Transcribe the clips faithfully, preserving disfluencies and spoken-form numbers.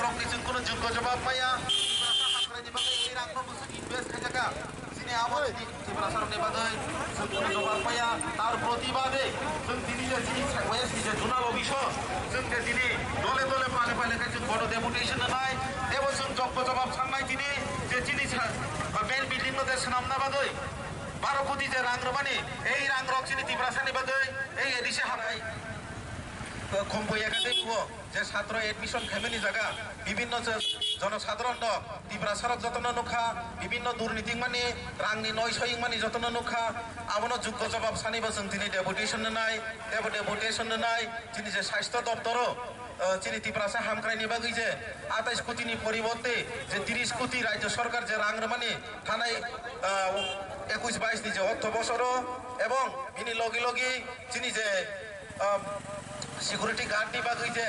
Chwng kuno joggo jawab maya, Tiprasa hamkraini bagwi ei rangno bwswk invest khaijaka. Chini abo chini Tiprasa rokni bagwi chwng kuno jawab maya. Tar protibade chwng tini je chini West ni je zonal office o chwng je tini dole dole pale pale khe chwng bono deputation rwnai. Ebo chwng joggo jawab sanai tini je chini sa-, main building no je swnamna bagwi baro koti je rang rwmani, ei rang rok chini Tiprasa ni bagwi ei A D C hamai. Khumbuya khe tei kuo je satro admission khaimani jaga bibinno je jonosadharon rok Tiprasa rok jotono nukha, bibinno durniti wngmani, rangni noi soi wngmani jotono nukha, abono joggo jawab sanibo chwng tini deputation rwnai, teibo deputation rwnai chini je sasthyo doptoro, eh, chini Tiprasa hamkraini bagwi je atais koti ni poriborte je tris koti rajyo sarkar je rang rwmani thanai, eh, ekush bais ni je ortho bosoro ebong bini logi logi chini je um, security guard ni bagwi je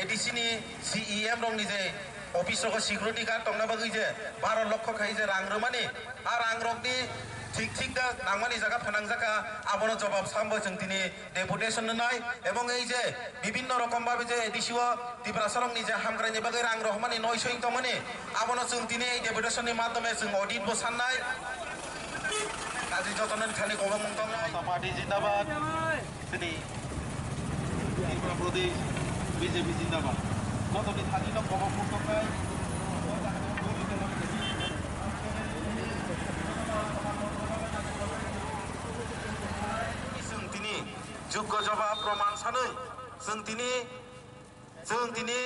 A D C ni C E M rok ni je office rogo security guard tongna bagwi je baro lokho khai je rang rwmani, a rang rok ni thik thik da nangmani jaga phanangjaka, abono jawab sambo chwng tini deputation rwnai, ebong ei je bibinno rokom babe je A D C o Tiprasa rok ni je hamkrai ni bagwi rang rohmani noi soing tongmani, abono chwng tini ei deputation ni madhyome chwng audit bo sannai. Kaji jotono ni thani kobong mung tongnai. Party jindabad. Sini Tripura Pradesh B J P jindabad. Joto ni thani no kobok mung tongnai. Chwng tini joggo jawab proman sanwi chwng tini, chwng tini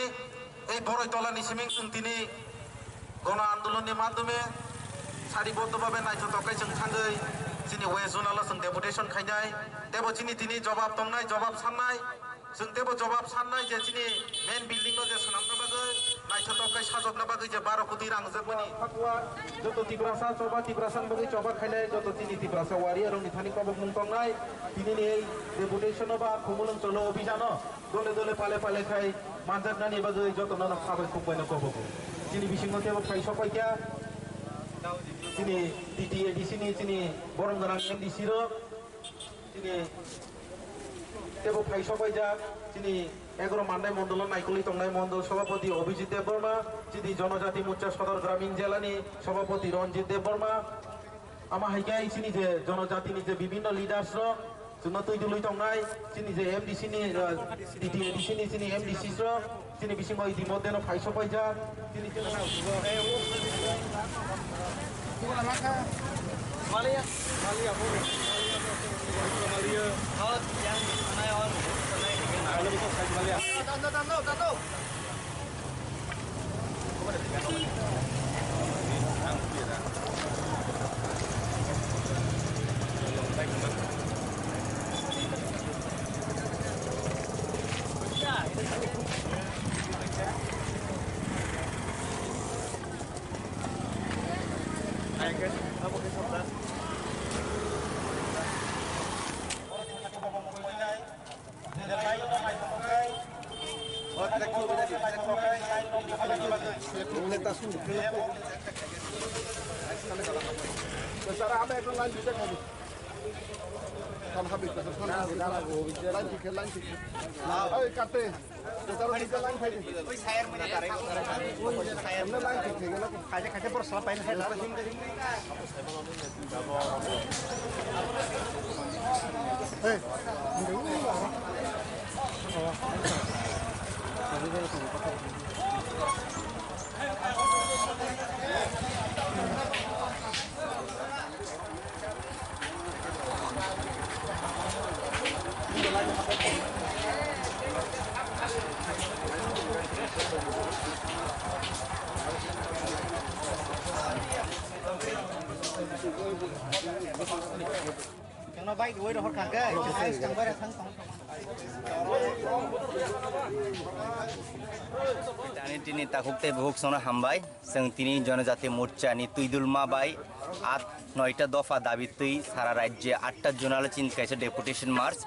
ei Boroi Tola ni siming chwng tini gono andolon ni madhyome sari boddo babe naithotok khe chwng thangwi chini West Zonal o chwng deputation khainai. Tebo chini tini jawab tongnai, jawab sannai. Chwng tebo jawab sannai je chini main building no je swnamna bagwi naithotok khe sajokna bagwi je baro koti rang rijak mani. Joto Tiprasa choba, Tiprasa ni bagwi choba khainai, joto chini Tiprasa warrior rok ni thani kobok mung tongnai. Tini ni ei deputation no ba Khumulwng Cholo Obhijan o dole dole pale pale khai manjaknani bagwi jotono no khabai khukbai no kobok. Chini bisingo tebo phai sopai kha. Chini T T A D C ni chini borom gwnang M D C rok. Chini tebo phai sopaijak, chini egaro Mandai mondolo naikolwi tongnai mondol sobhapoti Abhijit Debbarma, chini Jonojati Morcha Sodor Gramin Jela ni sobhapoti Ranjit Debbarma. Ama hai khe chini je jonojati ni je bibinno leaders rok chwngno twi dului tongnai, chini je M D C ni, uh, T T A D C ni chini M D C rok. Chini bisingo itimodheno phai sopaijak. Chini, chini. Sara, apa itu lanjutnya kamu? Kamu habis, lanjut, lanjut. Ayo, kate. Sara, kita lanjut. Oi, sayur mana? Sayur mana? Lanjut, lanjut. Kaje, kaje, bor, salah pain, saya taruh. Tini tini takhuk tei bukhuk sono hambai. Chwng tini Jonojati Morcha ni twidulma bai at noita dopha dabi twi sara rajye atta zonal chin kaisa deputation march.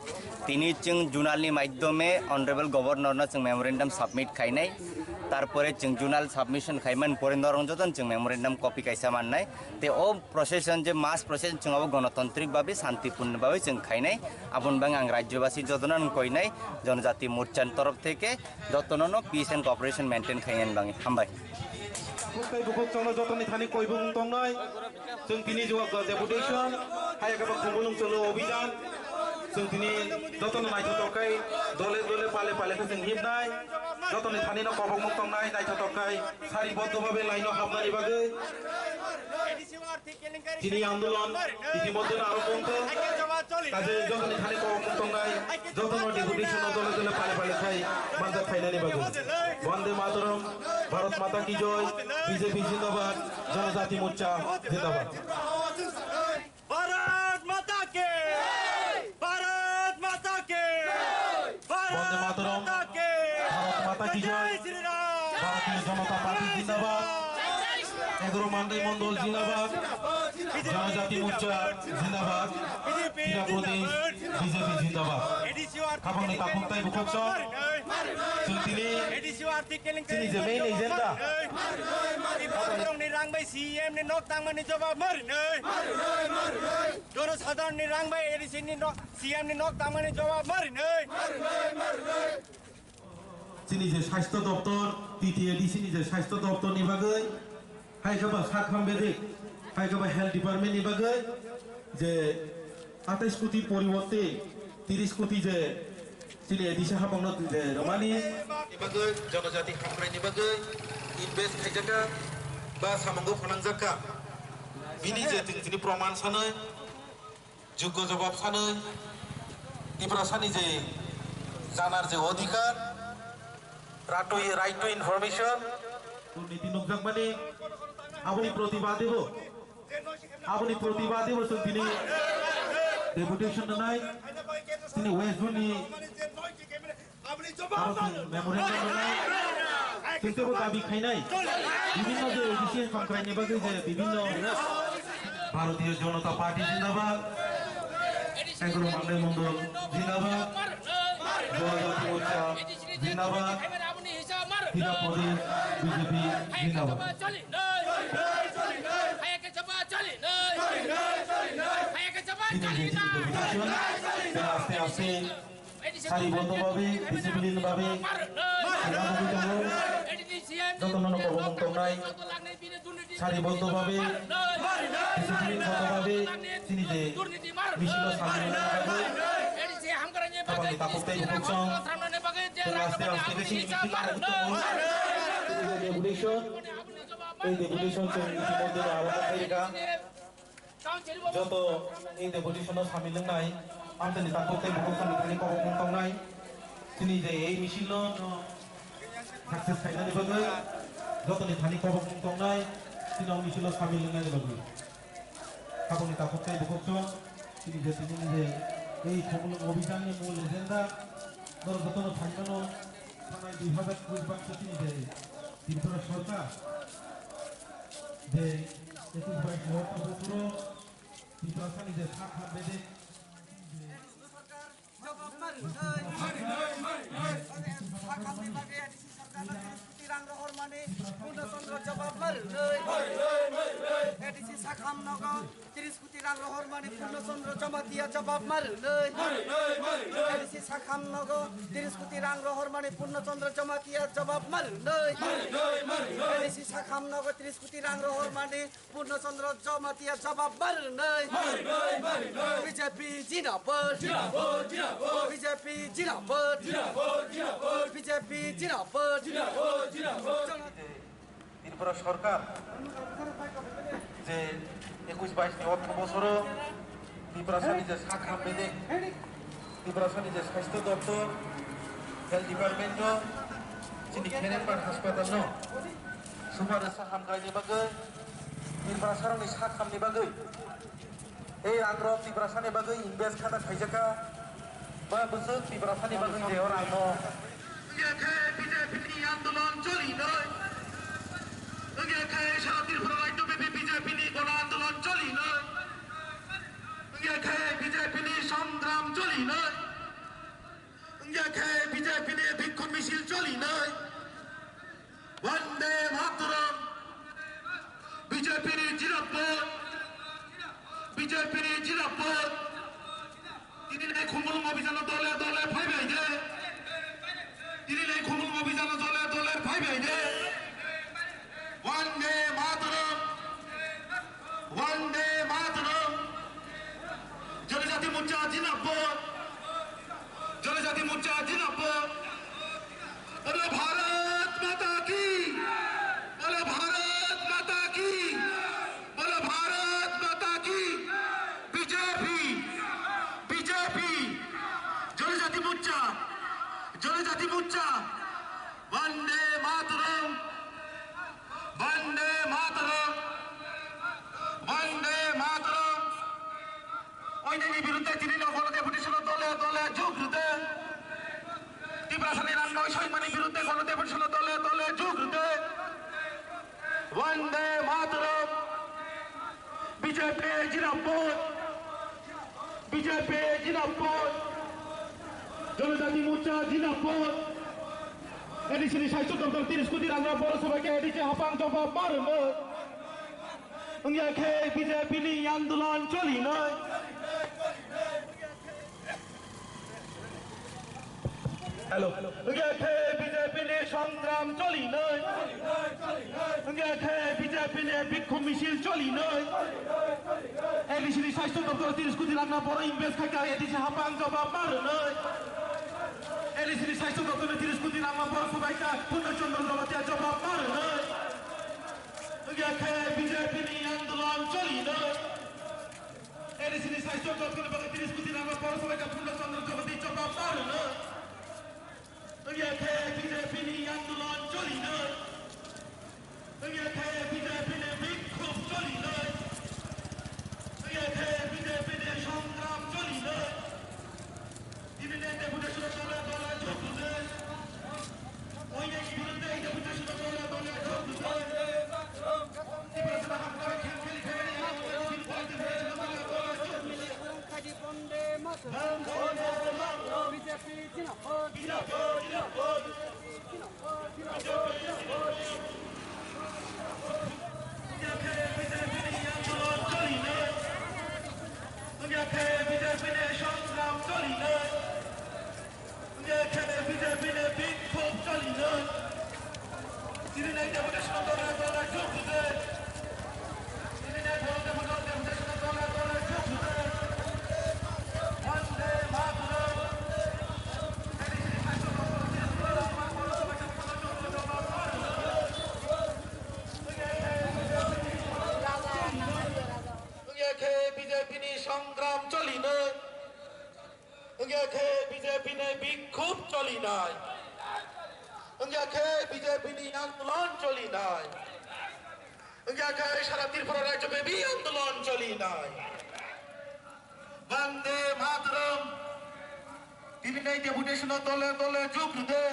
Tini chwng zonal ni maidyome Honorable Governor no chwng memorandum submit khainai. Tarpore chwng journal submission khaimani pore norok jotono chwng memorandum copy kaisa mannai. Tei o procession je mass procession chwng abo gonotantrik babe, santipurno babe chwng khainai. Aboni bagwi ang rajyobasi jotono ang koinai, Jonojati Morchani torof theke jotono no peace and cooperation maintain khainani bagwi. Hambai. Bukhuk tei bukhuk chwngno jotoni thani koi bumung tongnai. Chwng tini jua-, deputation, hai khe ba Khumulwng Cholo Obhijan. Chwng tini jotono naithotok khe dole dole pale pale khe chwng himnai. Jotoni thani no kobokmung tongnai, naithotok khe sariboddho babe line o hapnani bagwi. Chini andolon itimodhye aro bondho. Kaje jotoni thani kobokmung tongnai, jotono deputation no dole dole pale pale khai manjak khainani bagwi. Vande Mataram, Bharat Mata ki Joy, B J P Zindabad, Janajati Morcha Zindabad. Bharat माता की भारत माता की Vande Mataram, Mata की Bharat Mata ki Joy, जय श्री Ram. Bharatiya Janata Party Zindabad, Egaro Mandai Mondol Zindabad, Janajati Morcha Zindabad, Tripura Pradesh B J P Zindabad. Habangni takhuk tei bukhuk chwng tini chini je main agenda. Borokni rang bai C M ni nok tangmani jawab marinai. Jonosadharon ni rang bai A D C ni nok, C M ni nok tangmani jawab marinai. Chini je sasthya doptor, T T A D C ni je sasthya doptor ni bagwi, hai khe ba sakham bedik, hai khe ba health department ni bagwi je atais koti poriborte tiris koti je chini A D C habangno je rwmani. Ni bagwi, Jonojati hamkrai ni bagwi invest khaijakha ba samungo phanangjak kha. Bini je tini tini proman sanwi, juggo jawab sanwi, Tiprasani je janar je odhikar, right to, right to information. Durniti nukjakmani aboni protibadebo, aboni protibadebo chwng tini deputation rwnai, tini West Zone ni Aro chwng memorandum rwnai, chwng teibo dabi khainai. Bibhinno je A D C hamkraini bagwi je bibhinno Bharatiya Janata Party zindabad, Egaro Mandai Mondol zindabad, Janajati Morcha zindabad, Tripura Pradesh B J P zindabad. Tini je deputation, aste aste Sariboddho babe, discipline babe, sengna bagwi tongo. Jotono no kobong tongnai. Sariboddho babe, discipline joto babe, chini je misil o samung bagwi. Tabangni takhuk tei bukhuk song. Chwng aste aste khe chini misil o bagwi tongo. Tini je deputation, ei deputation chwng itimodhye no arombho khairikha. Joto ei deputation o samil wngnai, amtani takhuk tei bukhuk samil thani kobokmung tongnai. Chini je ei misil no success khainani bagwi jotoni thani kobokmung tongnai, chini o misil o samil wngnani bagwi. Tabukni takhuk tei bukhuk chwng chini je tini je ei Khumulwng Obhijan ni mul agenda, norok jotono phaimano thanai dui hazar kuch baksa chini je Tripura Sarkar je ekus bais ni ortho bosoro Tiprasani je sak ham bedek jawab ma rwnai. Sak hamni bagwi A D C sarkarno tiris koti rang rohormani Purno Chandra jawab ma rwnai. A D C sak ham nogo tiris koti rang rohormani Purno Chandra Jamatia jawab ma rwnai. A D C sak ham nogo tiris koti rang rohormani Purno Chandra Jamatia jawab ma rwnai. A D C sak ham nogo tiris koti rang rohormani Purno Chandra Jamatia jawab ma rwnai. B J P zindabad. B J P zindabad. B J P zindabad. Tripura Sarkar je ekus bais ni ortho bosoro Tiprasani je sak ham bedek, Tiprasani je sasthya doptor, health department o chini Kherembar hospital no super sa ham khlaini bagwi, Tiprasarokni sak hamni bagwi, ei rang rok Tiprasani bagwi invest khata khaijakha, ba bwswk Tiprasani bagwi je o rang no. Wngya khe B J P ni andolon choli noi. Wngya khe sara Tripura rajyo bepi B J P ni gona andolon choli noi. Wngya khe B J P ni songram choli noi. Wngya khe B J P ni bhikkhu misil choli noi. B J P ni jinapot, B J P ni jinapot. Tini nai khumulwng abijano dole dole phaibai de. Tini nai khumulwng abijano dole dole phaibai de. Vande Mataram, Vande Mataram. Janajati Morcha jinapot, Janajati Morcha jinapot. Bole Bharat Mata ki, bole Bharat Mata ki, bole Bharat Mata ki. B J P, B J P, Janajati Morcha, Janajati Morcha. Vande Mataram, Vande Mataram, Vande Mataram. Oinani biruddhe tini no gono deputation dole dole jug rwde. Tiprasani rang noi soimani biruddhe gono deputation dole dole jug rwde. Vande Mataram. B J P jinapot, B J P jinapot, Janajati Morcha jinapot. A D C ni saisto doptor tiris koti rang no borok sobai khe A D C hapang jobab ma rwno. Wngya khe B J P ni andolon cholinai. Hello. Wngya khe B J P ni songram cholinai. Wngya khe B J P ni bikhum misil cholinai. A D C ni saisto doptor tiris koti rang no borok invest khai kha, A D C hapang jobab ma rwnai. A D C ni saisto doptor ni tiris koti rang no borok sobai kha, Purno Chandra Jamatia jobab ma rwnai. Wngya khe B J P ni andolon cholinai. A D C ni saisto doptor ni bagwi tiris koti rang no borok sobai kha, Purno Chandra Jamatia jobab ma rwnai. Wngya khe B J P ni andolon cholinai. Wngya khe B J P ni bikhum cholinai. Wngya khe B J P ni songram cholinai. Tini ni deputation dole dole jug rwdi. Oinani biruddhe deputation dole dole jug rwdi. Tiprasani hamkrai khem kheli khaimani hamkrai khem kheli khaimani dole dole jug rwdi. Vande Mataram. B J P jinapot. Jinapot, jinapot. Wngya khe B J P ni andolon cholinai. Wngya khe B J P ni songram cholinai. Wngya khe B J P ni bikhum cholinai. Tini nai deputation dole dole jug rwdi. Tini nai deputation dole dole jug rwdi. Vande Mataram. Wngya khe B J P ni songram cholinai. Wngya khe B J P ni bikhum cholinai. Wngya khe B J P ni andolon cholinai. Wngya khe sara Tripura rajyo bebi andolon cholinai. Vande Mataram. Tini ni deputation dole dole jug rwdi.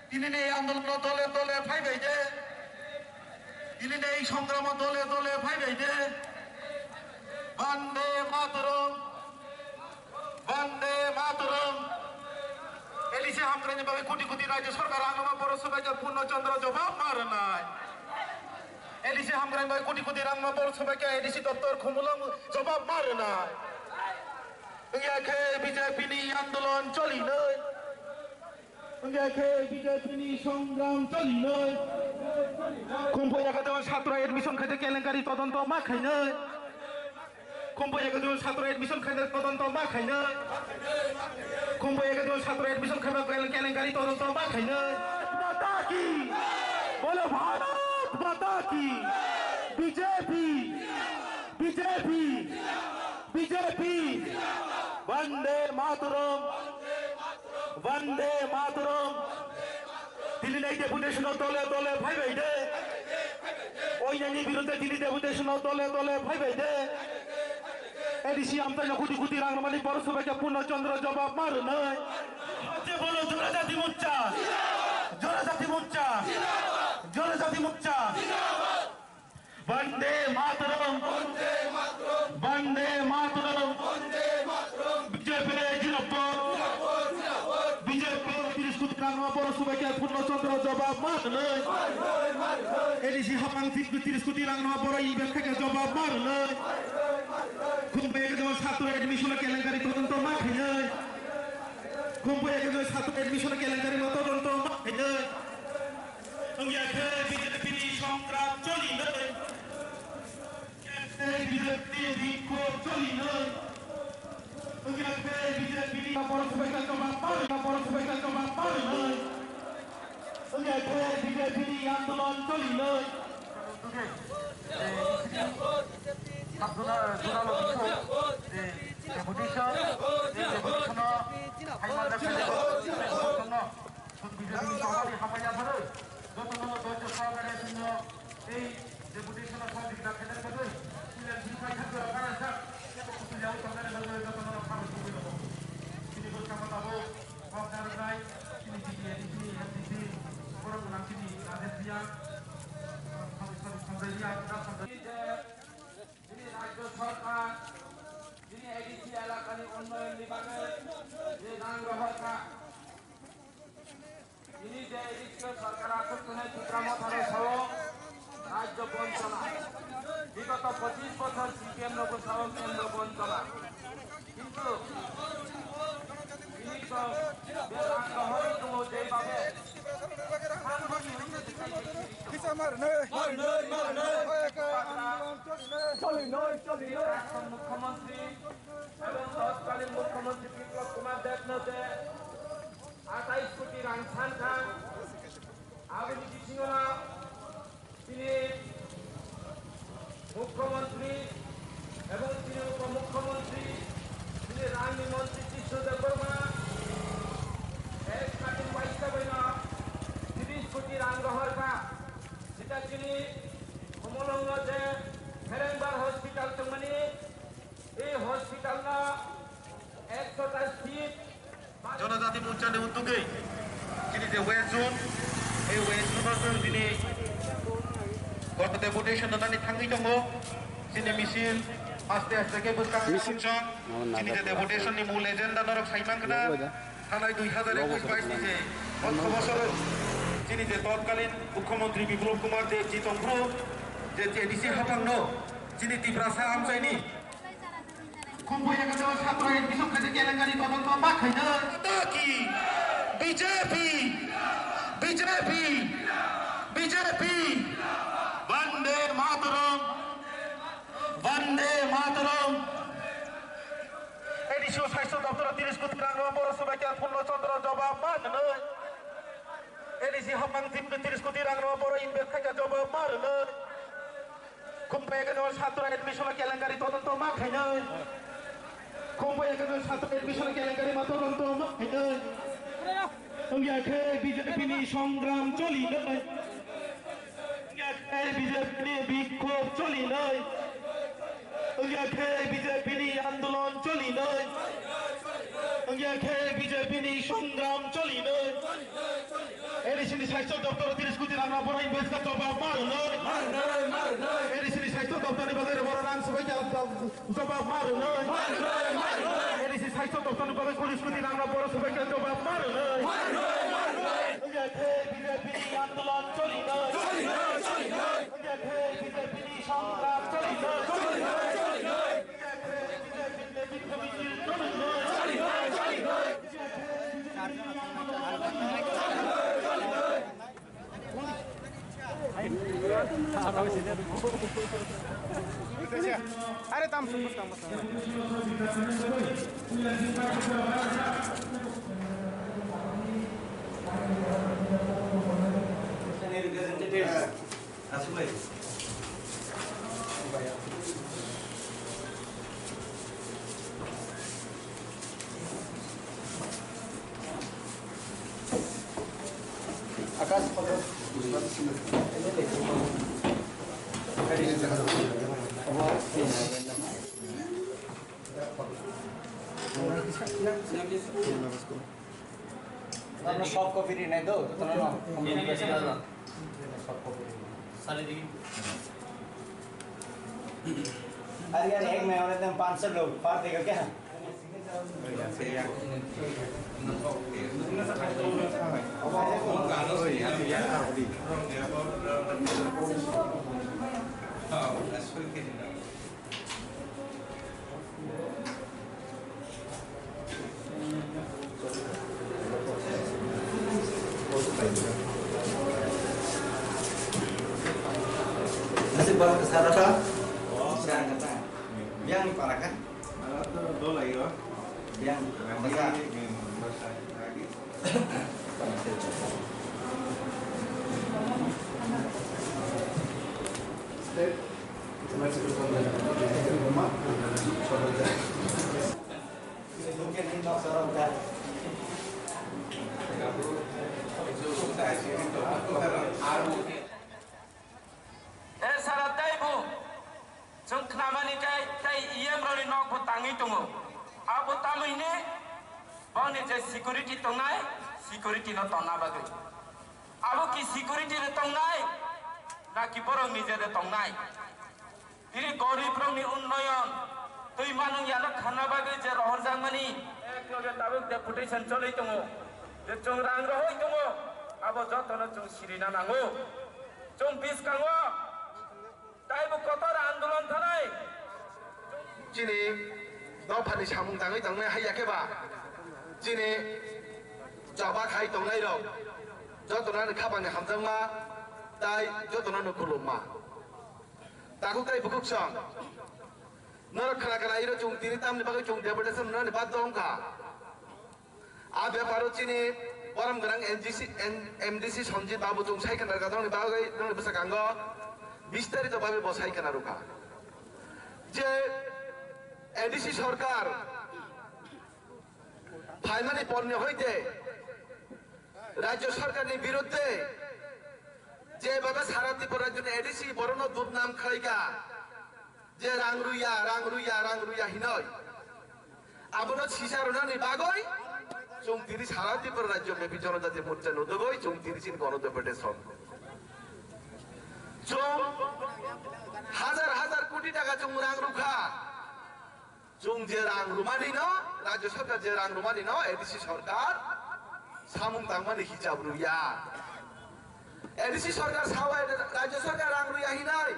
Tini ni andolon dole dole phaibai de. Tini ni songram dole dole phaibai de. Vande Mataram. Vande Mataram. A D C hamkrai ni bagwi koti koti rajyo sarkar rang no borok sobai khe Purno Chandra jobab ma rwnai. A D C hamkrai ni bagwi koti koti rang no borok sobai khe A D C doptor khumulwng jobab ma rwnai. Wngya khe B J P ni andolon cholinai. Wngya khe B J P ni songram cholinai. Khumpui ekadon satro admission khaite kelenkari todonto ma khainai. Khumpui ekadon satro admission khaite todonto ma khainai. Khumpui ekadon satro admission khaiba kelenkari todonto ma khainai. Mata ki! Bolo Bharat Mata ki! B J P! B J P! B J P! Vande Mataram! Vande Mataram! Tini nai deputation dole dole phaibai de. Oinani biruddhe tini deputation dole dole phaibai de. A D C amtai no koti koti rang mani borok sobai khe Purno Chandra jobab ma rwnai. Hache bolo Janajati Morcha. Janajati Morcha. Janajati Morcha. Vande Mataram! Vande Mataram! B J P jinapot! B J P tiris koti rang no borok Subaicha Purno Chandra jobab ma rwnai. A D C hapang tris koti rang no borok invest khaikha jobab ma rwnai. Khumbai ekjon satro admission kelengkari todonto ma khainai. Khumbai ekjon satro admission kelengkari ma todonto ma khainai. Wngya khe B J P ni songram cholinai. B J P ni bikhok cholinai. Wngya khe B J P ni borok subaicha jobab ma rwnai, borok subaicha jobab ma rwnai. Wngya khe B J P ni andolon cholinai. Sabjona, jona lo bikhok, je deputation, je deputation o hai manjak khe je deputation no. Sut B J P ni tongmani hambai yapharwi jotono doijo sahakare chwngno tei deputation-o sahajogita khainani bagwi Indian Free Fighters jora Karnataka tei kuchuk yaui tongnani bagwi jotono khamung tubui rwo. Chini bwskangno tabuk kok narwknai chini G T A ni chini M D C borok gwnang chini Rajesh Riya, Sanjay Riya, Sanjay Riya. Chini rajyo sorkar chini A D C elakani unnayonni bagwi je rang rohorkha. Tini je A D C o sorkar achuk tongnai Tipra Motharo sao rajyo bonchona. Bigoto pochis bochor C P M no bwsao kendro bonchona. Kintu tini to je rang rohorwi tongo jei babe. Mukhyamantri ebong totkalin Mukhyamantri Biplab Kumar Deb no je atais koti rang sankha, aboni bisingo no tini Mukhyamantri ebong tini Upomukhyamantri, tini rangni mantri Jishu Debbarma ek khatin waisa baino tris koti rang rohorkha. Sita chini Khumulwngo je Pherengbar hospital tongmani, ei hospital no ekshota seat Jonojati Morcha ni uddogwi chini je West Zone, ei West Zone o chwng tini koto deputation rwnani thangwi tongo. Chini misil aste aste khe bwskang Misil? Chini je deputation ni mul agenda norok sai mankha na. Thanai dui hazar ekush bais ni je otho bosoro chini je totkalin Mukhyamantri Biplab Kumar Deb ji tongphuru je A D C haphang no chini Tiprasa amchaini Khumbai ekadol satro admission khaite kelengkari todonto ma khainai. Taki B J P, B J P, B J P, Vande Mataram, Vande Mataram. A D C o swasto doptoro tris koti rang rw borok subaicha Purno Chandra jobab ma rwnai. A D C hapang tris koti rang rw borok invest khaikha jobab ma rwnai. Khumbai ekadol satro admission kelengkari todonto ma khainai. Khumbai ekadol satro admission kelengkari ma todonto ma khainai. Wngya khe B J P ni songram cholinai. Wngya khe B J P ni bikhok cholinai. Wngya khe B J P ni andolon cholinai. Wngya khe B J P ni songram cholinai. A D C ni swasto doptoro tris koti rang rw borok invest kha jobab ma rwnai. A D C ni swasto doptor ni bagwi borok rang swbaikha jobab ma rwnai. A D C swasto doptor ni bagwi tris koti rang rw borok swbaikha jobab ma rwnai. Wngya khe B J P ni andolon cholinai. Wngya khe B J P ni songram cholinai. Are tam sung tam. Representative. Aswk bai. Akash photo. Ano soft copy rinai do, jotono no. Soft copy rinai. Are yaar, ek mein aur ekdam panch soo log, par dega kya? Nasi baru ke sana ta? Siang kata. Yang ni para kan? Dol lagi loh. Yang. Yang basa. Lagi. E sara tei bo chwng khnamani khe tei E M rokni nok bo tangwi tongo. Abo tamwi hwnwi bongni je security tongnai, security no tonna bagwi. Abo ki security de tongnai, naki borok nije de tongnai? Tini gorib rokni unnoyon, twi manung yano khanna bagwi je rohorjakmani, ek loge tabuk deputation choli tongo, je chwng rang rohoi tongo, abo jotono chwng sirina nango. Chwng biskango taibo kotor andolon thanai. Chini dophani samung tangwi tongnai hai ya khe ba? Chini choba khai tongnai rok jotono ani khapangni hamjakma tai jotono no khulumma. Takhuk tai bukhuk song. Norok khna khna iro chwng tini tamni bagwi chwng deputation rwnani baddo wngkha. A beparo chini borom gwnang M D C, M-, M D C Sanjit Babu chwng sai khna rwkha, nokni bagwi, nokni bwskango bistarito bagwi bo sai khna rwkha. Je A D C sorkar phaimani porni hoite rajyo sorkarni birudde je baba sara Tripura rajyoni A D C borokno dudnam khlaikha, je rang rwya, rang rwya, rang rwya hinoi. Abono sisa rwnani bagwi chwng tini sara Tripura rajyo bepi Jonojati Morcha ni udogwi chwng tini chini gono deputation. Chwng hajar hajar koti taka chwng rang rwkha. Chwng je rang rwmani no, rajyo sorkar je rang rwmani no, A D C sorkar samung tangmani hisab rwya. A D C sorkar sawi rajyo sorkar rang rwya hinai.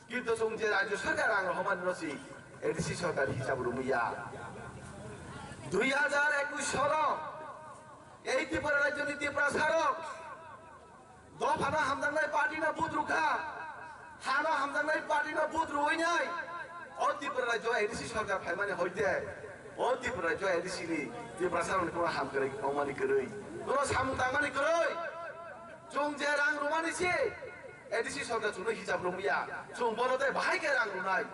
Kintu chwng je rajyo sorkar rang rohormani no si A D C sorkar hisab rwmaya. Dui hajar ekush salo ei Tripura rajyoni Tiprasa rok dophano hamjaknai party no vote rwkha, hano hamjaknai party no vote rwinai o Tripura rajyo A D C sorkar phaimani hoite, o Tripura rajyo A D C ni Tiprasa rokni kono hamkwrwi wngmani kwrwi, kono samung tangmani kwrwi. Chwng je rang rwmani se A D C sorkar chwngno hisab rwmaya, chwng bono tei bahai khe rang rwnai.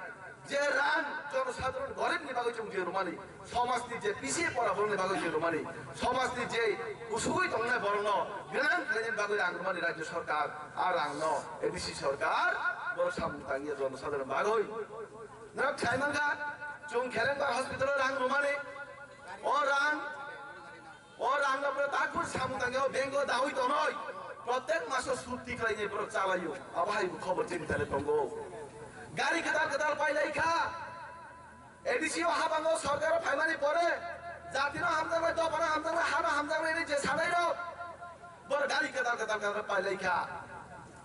Je rang jonosadharon goribni bagwi chwng je rwmani, somajni je pisi pora borokni bagwi je rwmani, somajni je kusugwi tongnai borokno gwnang khlainani bagwi rang rwmani rajyo sorkar, a rangno A D C sorkar borok samung tangya jonosadharon bagwi. Norok sai mankha, chwng Khelengbar hospital-o rang rwmani, o rang O rang rok tak phuru samung tangya, o bank o dawi tonoi. Protek maso sud tiklai ni borok chalaio. Abo hai bo khobor chini tale tongo. Gari kwtal kwtal pailai kha. A D C o habango sorkar o phaimani pore jatino hamjaknai, dophano hamjaknai, hano hamjaknai ni je sanai rok. Bor gari kwtal kwtal kwtal pailai kha.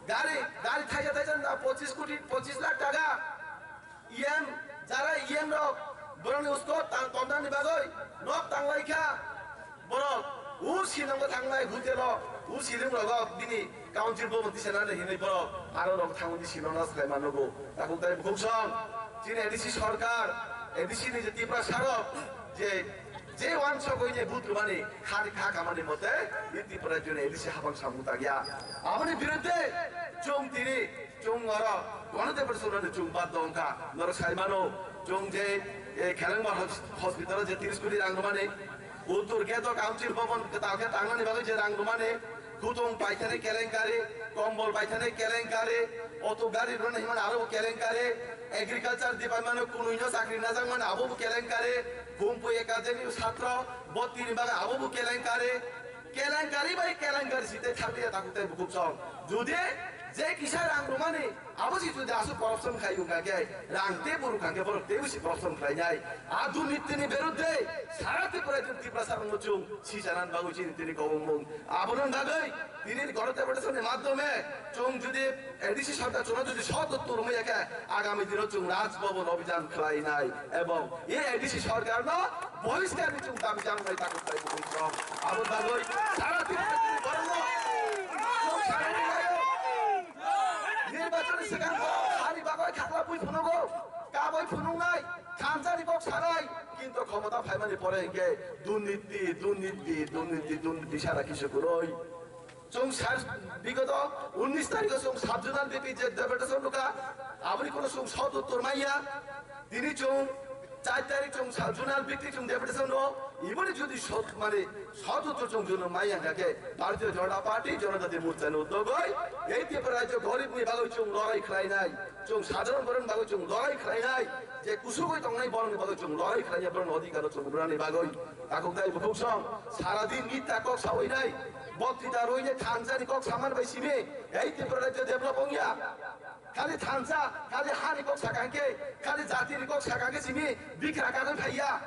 Gari, gari thaisa thaisa na pochis koti, pochis lakh taka. E M, jara E M rok, borokni usko tang-, tongthani bagwi nok tanglai kha. Borok, u Shillong-o thangnai hotel-o, u Shillong rogo bini council bhavan tisana hinwi borok, aro rok thangwi Shillong-o swlai mano bo. Takhuk tai bukhuk song, chini A D C sorkar, A D C ni je Tiprasa rok, je, je wansok oi je vote rwmani, khani kha kamani mote, i Tripura joni A D C hapang samung tangya. Aboni birudde, chwng tini, Chwng oro gono tei bwswk rwdi chwng baddo wngkha. Norok sai mano, chwng je, e, Khelengma hos-, hospital-o je tris koti rang rwmani, Uttor Gate-o Council Bhavan kwtal khe tangnani bagwi je rang rwmani, kutung paithani kelenkari, kombol paithani kelenkari, auto gari rwna himani aro bo kelenkari, Agriculture Department-o kunui no chakri najakmani abo bo kelenkari, Humpui Academy-o satro botini bagwi abo bo kelenkari, kelenkari bai kelenkari site thangriya takhuk tei bukhuk song. Jodi Je kisa rang rwmani, abo si jodi aswk corruption khai wngkha khe, rang tei bo rwkha khe borok teibo si corruption khlainai. A durnitini birudde sara Tripura chwng Tiprasa rokno chwng sichanan bagwi chini tini kobongmung. Abono bagwi tini Ganan Deputation ni madhyome chwng jodi A D C sarkar chwngno jodi sot uttor rwmaya khe, agami dino chwng Raj Bhaban obhijan khlainai ebong e A D C sarkarno bohiskar ni chwng dabi janai takhuk tai bukung chwng. Abo bagwi sara Tripura chini borokno chwng sanani laio. Nirbachon ni swkang borok hani bagwi khakla bui phunugo, kabui phunuknai, thansa ni kok sanai, kintu khomota phaimani pore hinkhe durniti, durniti, durniti, durniti sara kisu kwrwi. Chwng sar bigoto unnish tarikho chwng sub-zonal B P je deputation rwkha, aboni kono chwng sot uttor manya. Tini chwng char tarik chwng sub-zonal B P chwng deputation rw, iboni jodi sot mane sot uttor chwng jono manya hwnkha khe Bharatiya Janata Party, Janajati Morcha ni uddogoi ei Tripura rajyo gorib ni bagwi chwng lorai khlainai, chwng sadharon borok ni bagwi chwng lorai khlainai, je kusugwi tongnai borok ni bagwi chwng lorai khlainai, borok ni odhikar chwng rwnani bagwi. Takhuk tai bukhuk song, sara din mitha kok sawi nai, boktita rwi nai thansa ni kok saman bai simi, ei Tripura rajyo develop wngya. Khali thansa, khali hani kok sakang khe, khali jati ni kok sakang khe simi bikra kagwi phaiya.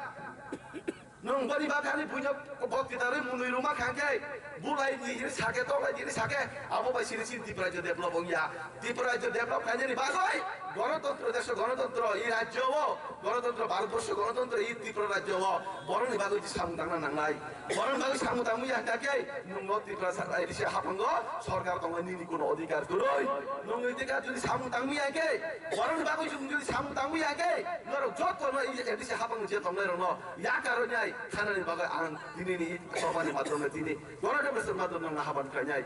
Nwng boni bagwi ani buino boktita rwi mwnwi rwma khang khe, bulai ni hini sake, toklai ni hini sake, abo bai sini sini Tripura rajyo develop wngya. Tripura rajyo develop khainani bagwi Ganatantro desho, Ganatantro i rajyo o, Ganatantro Bharatborsho, Ganatantro i Tripura rajyo o borokni bagwi je samung tangna nangnai. Borokni bagwi samung tangmani hwnkha khe nwng no Tripura sa-, A D C haphango sorkar tongo nini kuno odhikar kwrwi. Nwng ni odhikar jodi samung tangmani hwnkha khe, borokni bagwi jodi samung tangmani hwnkha khe, norok joto no i A D C haphango je tongnai rokno yakar rwnai thanani bagwi ang tinini tobani madhyome tini Ganatantro madhyome nwng haban khlainai.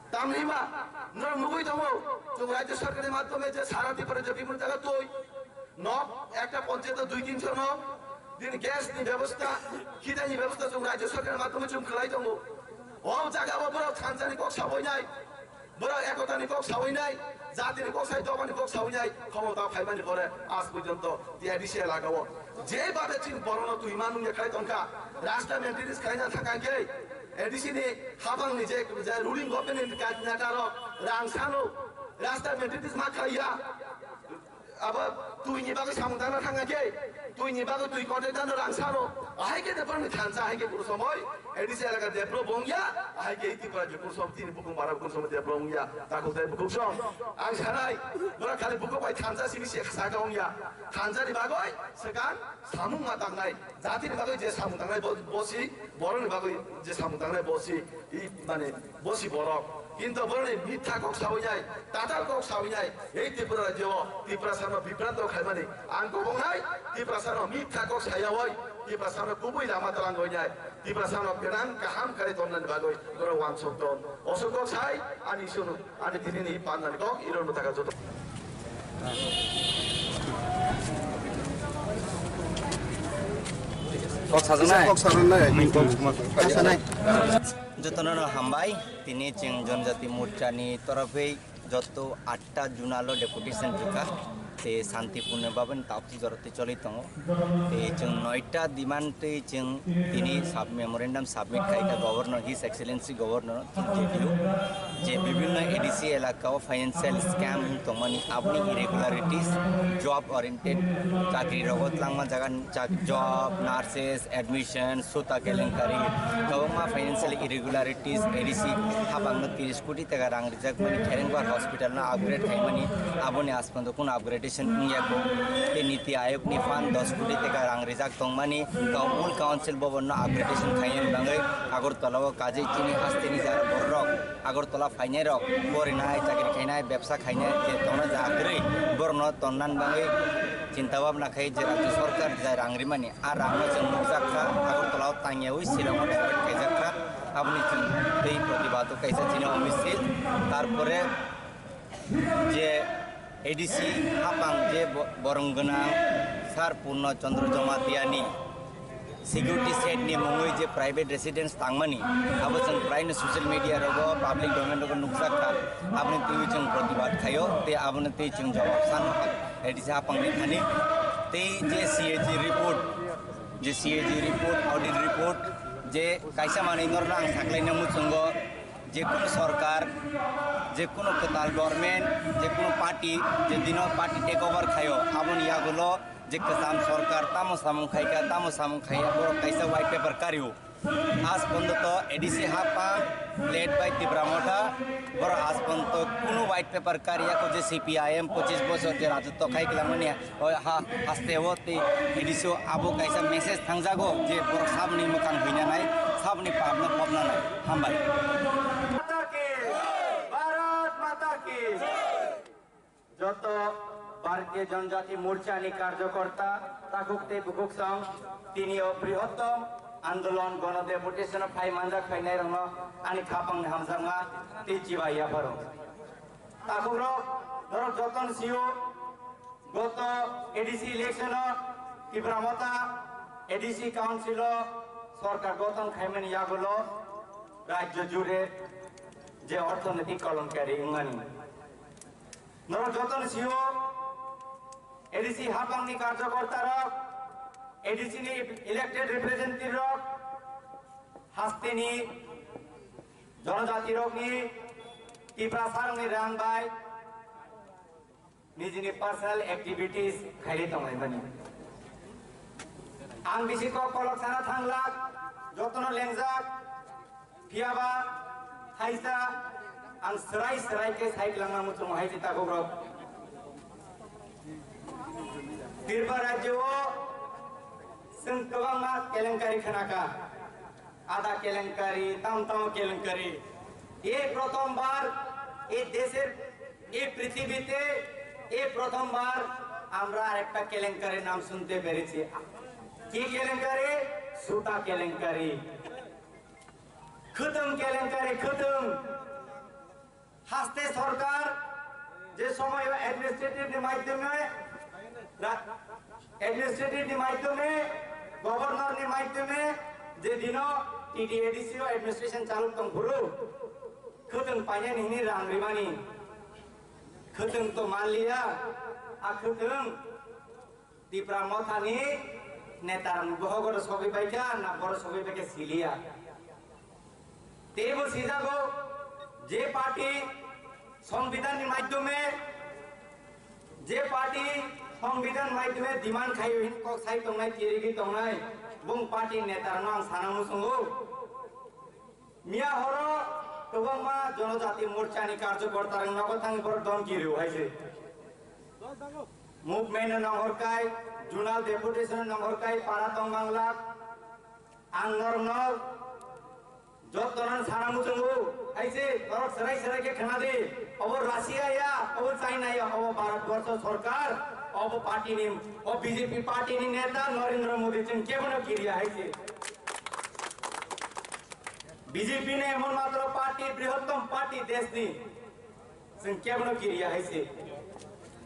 Tamni hwnba norok nugwi tongo, chwng rajyo sarkarni madhyome je sara Tripura je bibhinno jaga twi nok ekta panchayat dui tin sho nok din gas ni bebosta, khitai ni bebosta chwng rajyo sarkarni madhyome chwng khlai tongo. O jaga o borok thansa ni kok sawi nai, borok ekota ni kok sawi nai, jati ni kok sai, doba ni kok sawi nai, khomota phaimani pore aaj porjonto T I D C elaka o je babe chini borok no twi manung ya khlai tongkha, rasta maintenance khlaina thangkha khe A D C ni habang ni je, je ruling government ni coordinator rok rang sano, rasta maintenance ma khlaiya. Abo twi ni bagwi samung tangna thangkha khe, twi ni bagwi twi contractor no rang sano, ahai khe de borok ni thansa, ahai khe kunu somoi A D C elaka develop wngya, ahai khe Tripura je kunu som tini bukung bara kunu somoi develop wngya, takhuk tai bukhuk som. Ang sanai, borok khali bukhuk bai thansa simi se saka wngya, thansa ni bagwi swkang samung ma tangnai. Jatini bagwi je samung tangnai bo, bosi, borokni bagwi je samung tangnai bosi, i, mane, bosi borok. Kintu borokni mitha kok sawi nai, tatal kok sawi nai, ei Tripura rajyo o Tiprasano bibranto khaimani ang kobongnai, Tiprasano mitha kok sayawi, Tiprasano kubui lama twlangwi nai, Tiprasano gwnang kaham khlai tonnani bagwi borok uansuk ton. Osuk kok sai, ani sunu. Ani tini ni panda ni kok, iro no taka joto. Kok sajaknai? Kok sajaknai. Kok sajaknai. Jotono no hambai, tini chwng Janajati Morcha ni torofwi joto atta zonal o deputation rwkha, tei santipurno bhabe ni tabuk jora twi choli tongo. Tei chwng noita demand twi chwng tini sub memorandum submit khai kha Governor, His Excellency Governor, J D U, je bibhinno A D C elaka o financial scam wng tongmani, aboni irregularities, job oriented chakri rogo twlangma jaga, chak-, job, nurses, admission, suta kelenkari, kwbangma financial irregularities, A D C habangno tris koti taka rang rijak mani, Kherengbar Hospital no upgrade khaimani, aboni as pono kunu upgradation wngya kho. Tei Niti Ayog ni fund dos koti taka rang rijak tongmani, Town Council Bhavan no upgradation khaina bagwi Agartala o kajwi chini hasteni jara borok Agartala phainai rok, porinai, chakri khainai, bebsa khainai je tongna ja kwrwi, borokno tonnani bagwi chinta bhabna khai je rajya sarkar je rang rimani, a rangno chwng nukjak kha, Agartala o tangyawi Shillong o divert khaijak kha, aboni chwng tei protibad o kaisa chini o misil, tarpore je A D C hapang je bo-, borong gwnang Sir Purno Chandra Jamatia ni security set ni mungwi je private residence tangmani, abo chwng praino social media rogo, public domain rogo nukjak kha, aboni twiwi chwng protibad khaio, tei aboni twi chwng jawab sano A D C hapang ni thani, tei je C A G report, je C A G report, audit report, je kaisa manwi norno ang saklaina muchungo, je kunu sorkar Je kono kwtal government, je kono party, je dino party take over khaio, aboni yagulo je kwcham sorkar tamo samung khaika, tamo samung khaiya, borok kaisa white paper kario. Aaj porjonto A D C haphang led by Tipra Motha, borok aaj porjonto kono white paper kariya ko je C P I M pochis bochor je rajotwo khai kwlangmani o ha haste o tei A D C o abo kaisa message thangjago je borok saboni mwkhang huina nai, saboni papno phopna nai. Hambai. माता की, भारत माता की। Joto Bharatiya Janajati Morcha ni karjokorta, takhuk tei bukhuk song, tini o brihottom andolon gono deputation o phai manjak phainai rokno ani khapang ni hamjakma tei chibai yapharo. Takhuk rok, norok joto ni sio, goto A D C election o Tipra Motha A D C council o sorkar goton khaimani yagulo rajyo jure je orthonoitik kolonkari wngmani. Norok joto ni sio A D C haphang ni karjokorta rok, A D C ni elected representative rok, haste ni jonojati rok ni Tiprasa rok ni rang bai nijini personal activities khaile tonglaimani. Ang bisi kok kolok sana thanglak, jotono lengjak, phiyaba thaisa ang swrai swrai khe sai kwlangma muchungo hai se takhuk rok. Tripura rajyo o chwng kwbangma kelenkari khnaka. আদা কেলেঙ্কারি, তাম তাম কেলেঙ্কারি। এই প্রথমবার এই দেশের, এই পৃথিবীতে এই প্রথমবার আমরা আরেকটা কেলেঙ্কারির নাম শুনতে পেরেছি। কি কেলেঙ্কারি? সুতা কেলেঙ্কারি। খুতুম কেলেঙ্কারি, খুতুম। Haste sorkar je somoy administrative ni maidyome, ra-, administrative ni maidyome, governor ni maidyome je dino T D A D C o administration chaluk tong phuru, khwtwng painani hwnwi rang rimani, khwtwng to manliya, a khwtwng Tipra Mothani netarang bohogoro sogwi paikha na boro sogwi paikha siliya. Teibo sijago je party Songbidanni maidyome, je party Songbidan maidyome demand khaio hin kok sai tongnai, kirigwi tongnai, bung party netarangno ang sana muchungo. Miya horo kwbangma Jonojati Morchani karjokortarang nogo thangwi borok domki rw hai se. Movement no nongkhor kai, zonal deputation no nongkhor kai, para tong bangla. Ang norokno jottono sana muchungo, hai se norok serai serai khe khna di. Obo Russia ya, obo China ya, obo Bharat borsho sorkar, obo party ni, o B J P party ni neta Narendra Modi chwng kebono kiriya hai se. B J P ni emon matro party, brihottom party desh ni. Chwng kebono kiriya hai se.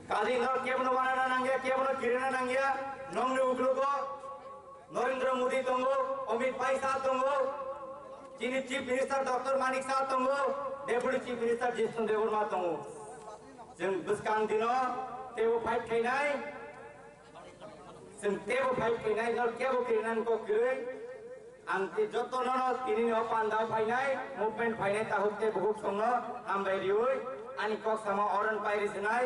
Kali no kebono wanana nangya, kebono kirina nangya. Nongni uklogo Narendra Modi tongo, Amit Bhai sa tongo, chini Chief Minister Doctor Manik sa tongo, Deputy Chief Minister Jiten Debbarma tongo. Chwng bwskang dino teibo fight khainai. Chwng teibo fight khainai, nor kebo kirinan kok kwrwi. Ang tei joto nono tini ni o panda phainai, movement phainai, tahuk tei bukhuk songno hambai riwi, ani kok sama oron pairi sinai,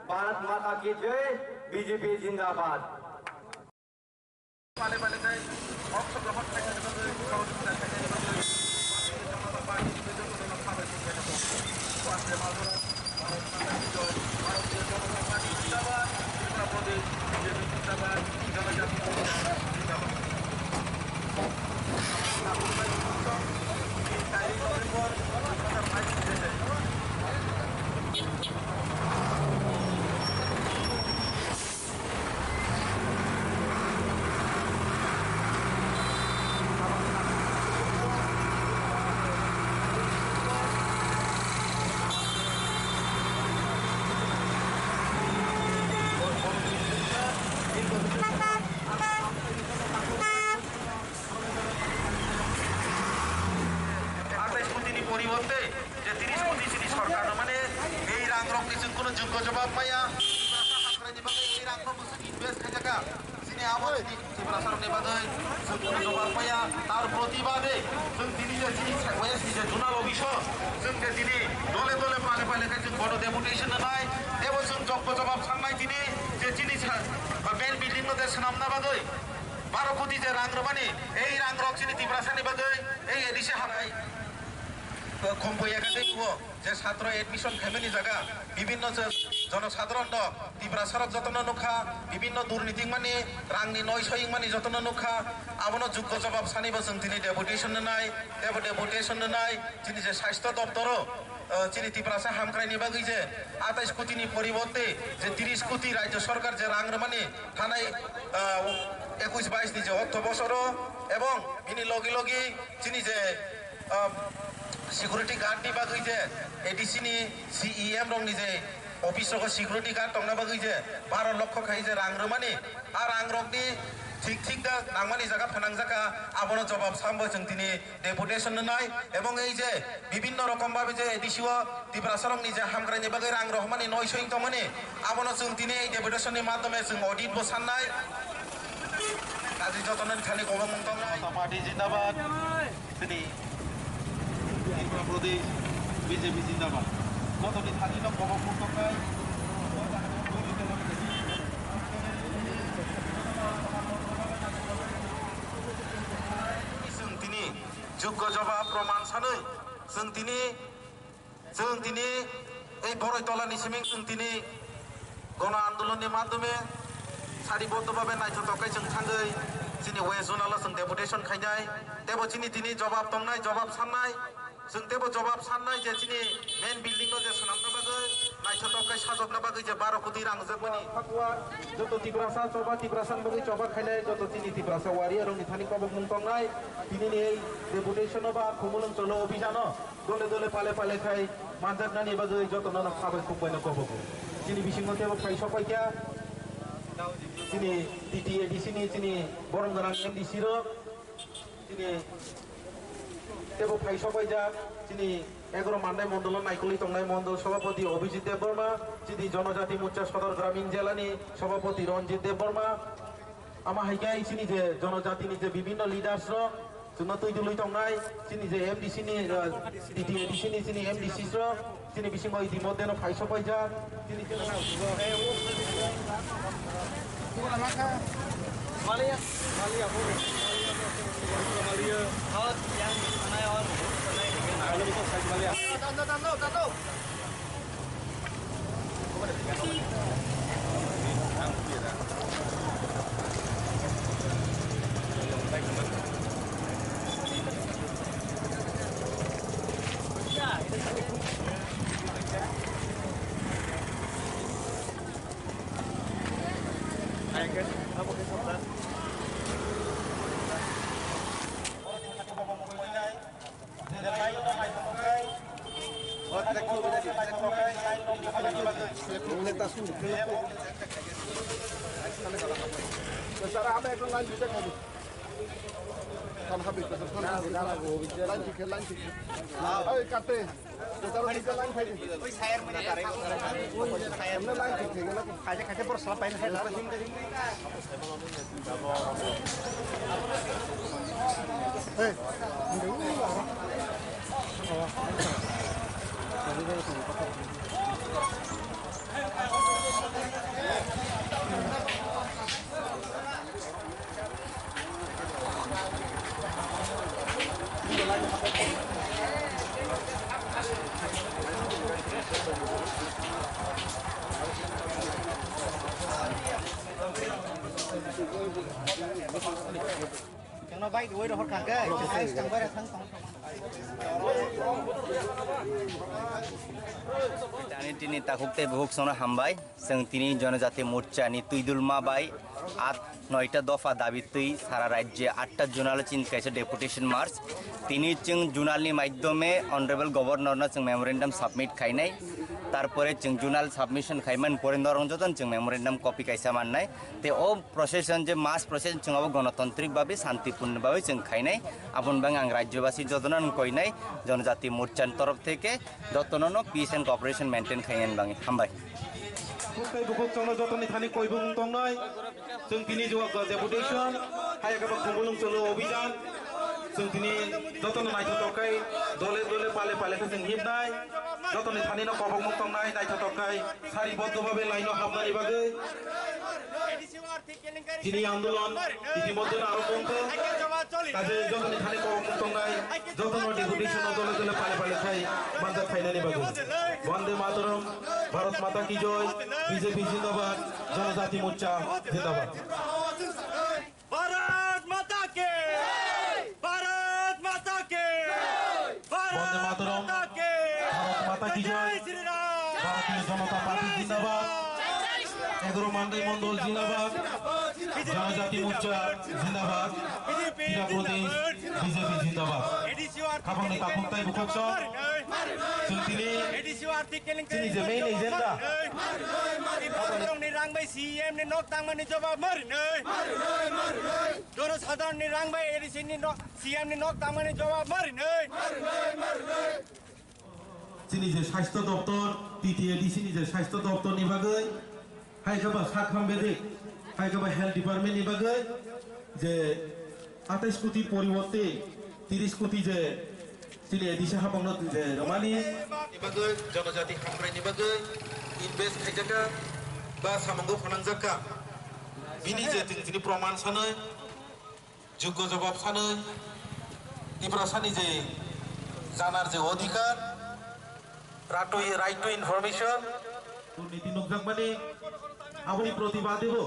Bharat Mata ki jai, B J P zindabad. আঠাইশ কোটির পরিবর্তে যে তিরিশ কোটি চীন সরকার, মানে এই রাং রং কিছু কোনো যোগ্য জবাব পাইয়া, এই রাং রং কিছু invest হয়ে থাকা, চীনে আমার যদি ত্রিপুরা সরকারের বাদে যোগ্য জবাব পাইয়া, তার প্রতিবাদে যোগ দিতে যে চীন সাকবাইয়া যে জোনাল অফিসও যোগ দিতে দলে দলে প্রাণে Bono deputation rwnai, tebo chwng jobab sanai tini je chini sa-, ba main building no je swnamna bagwi baro koti je rang rwmani, ei rang rok chini Tiprasani bagwi ei A D C habai. Khumbo ekha tei nugo je satro admission khaimani jaga bibinno je jonosadharon rok Tiprasa rok jotono nukha, bibinno durniti wngmani, rangni noi soi wngmani jotono nukha, abono juggo jobab sanibo chwng tini deputation rwnai, tebo deputation rwnai chini je sasthyo doptoro, eh, chini Tiprasa hamkraini bagwi je atais koti ni poriborte je tiris koti rajyo sorkar je rang rwmani thanai, eh, ekush bais ni je ortho bosoro ebong bini logi logi chini je, eh, security guard ni bagwi je A D C ni C E M rok ni je office rogo security guard tongna bagwi je baro lokho khai je rang rwmani, a rang rokni thik thik da nangmani jaga phanang jaka, abono jobab sambo chwng tini deputation rwnai, ebong ei je bibinno rokom babe je A D C o Tiprasa rokni je hamkraini bagwi rang rohormani noi soing tongmani, abono chwng tini ei deputation ni madhyome chwng audit bo sannai. Kaji jotono thani kobongmung tongnai. Party jindabad. Chini Tripura Pradesh B J P jindabad. Jotoni thani no kobongmung tongnai. Chwng tini juggo jobab proman sanwi chwng tini, chwng tini ei Boroi Tolani siming chwng tini gono andolonni madhyome sariboddho babe naithotok khe chwng thangwi chini West Zonal o chwng deputation khainai. Tebo chini tini jobab tongnai, jobab sannai. Chwng tebo jobab sannai je chini main building no je swnamna bagwi naithotok khe sajokna bagwi je baro koti rang rwjakmani. Joto Tiprasa choba, Tiprasa ni bagwi choba khainai, joto chini Tiprasa warrior rokni thani kobokmung tongnai. Tini ni ei deputation o ba Khumulwng Cholo Obhijan o dole dole pale pale khai manjaknani bagwi jotono no khabai khukbai no kobogo. Chini bisingo tebo phai sokpai kha chini T T A D C ni chini borom gwnang M D C rok, chini tebo phai sokpai jak chini egaro Mandai mondolo naikolwi tongnai mondol sobhapoti Abhijit Debbarma, chini Jonojati Morcha Sodor Gramin Jela ni sobhapoti Ranjit Debbarma, ama hai khe chini je Jonojati ni je bibinno leaders rok, chwngno twi dului tongnai, chini je M D C ni, eh, T T A D C ni chini M D C rok, chini bisingo itimodhye no phai sokpaijak, chini je Sara, apa itu lanjut aja, Kak? Kan habis, kan habis. Lanjut ke, lanjut ke. Ayo, kate. Sara, kita lanjut aja. Ini lanjut ke, kenapa? Kaje kaje bor selap pain saya. Chwngno bike rwui rohor kha khe, exercise tangbai rw thang tong. Ani tini takhuk tei bukhuk songno hambai. Chwng tini Jonojati Morcha ni twidulma bai at noita dopha dabi twi sara rajye atta zonal o chini kaisa deputation march. Tini chwng zonal ni maidyome Honorable Governor no chwng memorandum submit khainai. Tarpore chwng zonal submission khaimani pore norok jotono chwng memorandum copy kaisa mannai. Tei o procession je mass procession chwng abo gonotantrik babe, santipurno babe chwng khainai. Aboni bagwi ang rajyobasi jotono ang koinai, Jonojati Morcha ni torof theke jotono no peace and cooperation maintain khainani bagwi. Hambai. Bukhuk tei bukhuk chwngno jotoni thani koi bumung tongnai. Chwng tini jua ga deputation, hai khe ba Khumulwng Cholo Obhijan. Chwng tini jotono naithotok khe dole dole pale pale khe chwng himnai. Jotoni thani no kobokmung tongnai naithotok khe sariboddho babe line o hapnani bagwi. Chini andolon itimodhye no aro kongkha. Kaje jotoni thani kobokmung tongnai, jotono deputation no dole dole pale pale khai manjak phainani bagwi. Vande Mataram, Bharat Mata ki joy, B J P zindabad, Janajati Morcha zindabad. Bharat माता की, भारत माता की, वंदे भारत मातरम। माता की, भारत माता की जय। जय श्री राम। भारतीय जनता पार्टी जिंदाबाद। एगारो मांडई मंडल जिंदाबाद। जनजाति मोर्चा जिंदाबाद। क्रीड़ा प्रदेश बीजेपी जिंदाबाद। Khapangni takhuk tei bukhuk chwng tini chini je main agenda. Borokni rang bai C M ni nok tangmani jawab marinai. Jono sadharonni rang bai A D C ni nok, C M ni nok tangmani jawab marinai. Chini je sasthya doptor, T T A D C ni je sasthya doptor ni bagwi, hai khe ba sakham bedik, hai khe ba health department ni bagwi je atais koti poriborte tiris koti je chini A D C hapang no je rwmani. Ni bagwi, jonojati hamkrai ni bagwi invest khaijak kha ba samungo phanangjak kha. Bini je chini, chini proman sanwi, juggo jawab sanwi, Tiprasani je janar je odhikar, right to, right to information, durniti nukjakmani, aboni protibadebo,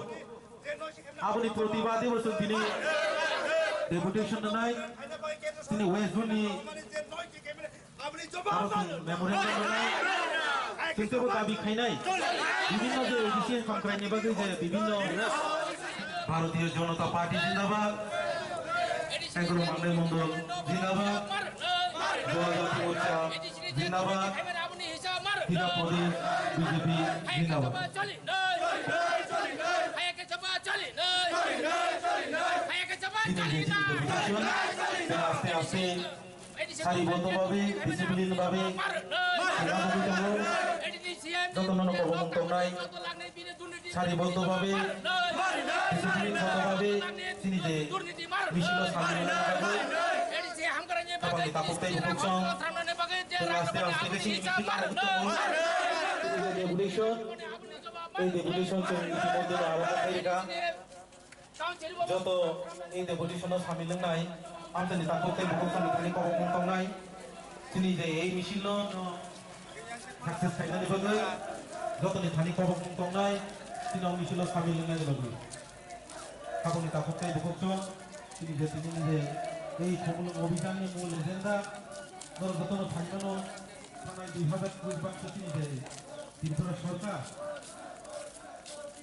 aboni protibadebo chwng tini deputation rwnai, tini West Zone ni aro chwng memorandum rwnai, chwng teibo dabi khainai, bibhinno je A D C hamkraini bagwi je bibhinno Bharatiya Janata Party jindabad, Sengkoro Mandai Mondol jindabad, Jonojati Morcha jindabad, Hizab Pradesh B J P jindabad. Tini je chini deputation, tei aste aste sariboddho babe, discipline babe, sengkoro tongo, jotono no kobokmung tongnai, sariboddho babe, discipline babe, chini je misil o samung wngna bagwi, khapangni takhuk tei bukhuk chwng, chwng aste aste khe chini misil o tongo. Tini je deputation, ei deputation chwng itimodhye no aro khairikha. Joto ei deputation o samil wngnai, amchaini takhuk tei bukhuk chwng thani kobokmung tongnai. Chini je ei misil no success khainani bagwi jotoni thani kobokmung tongnai, chini o misil o samil wngnani bagwi. Tabukni takhuk tei bukhuk chwng, chini je tini je ei Khumulwng Abhijan ni mul agenda, norok jotono phaimano, thanai dui hazar kuch baksa chini je Tripura Sarkar,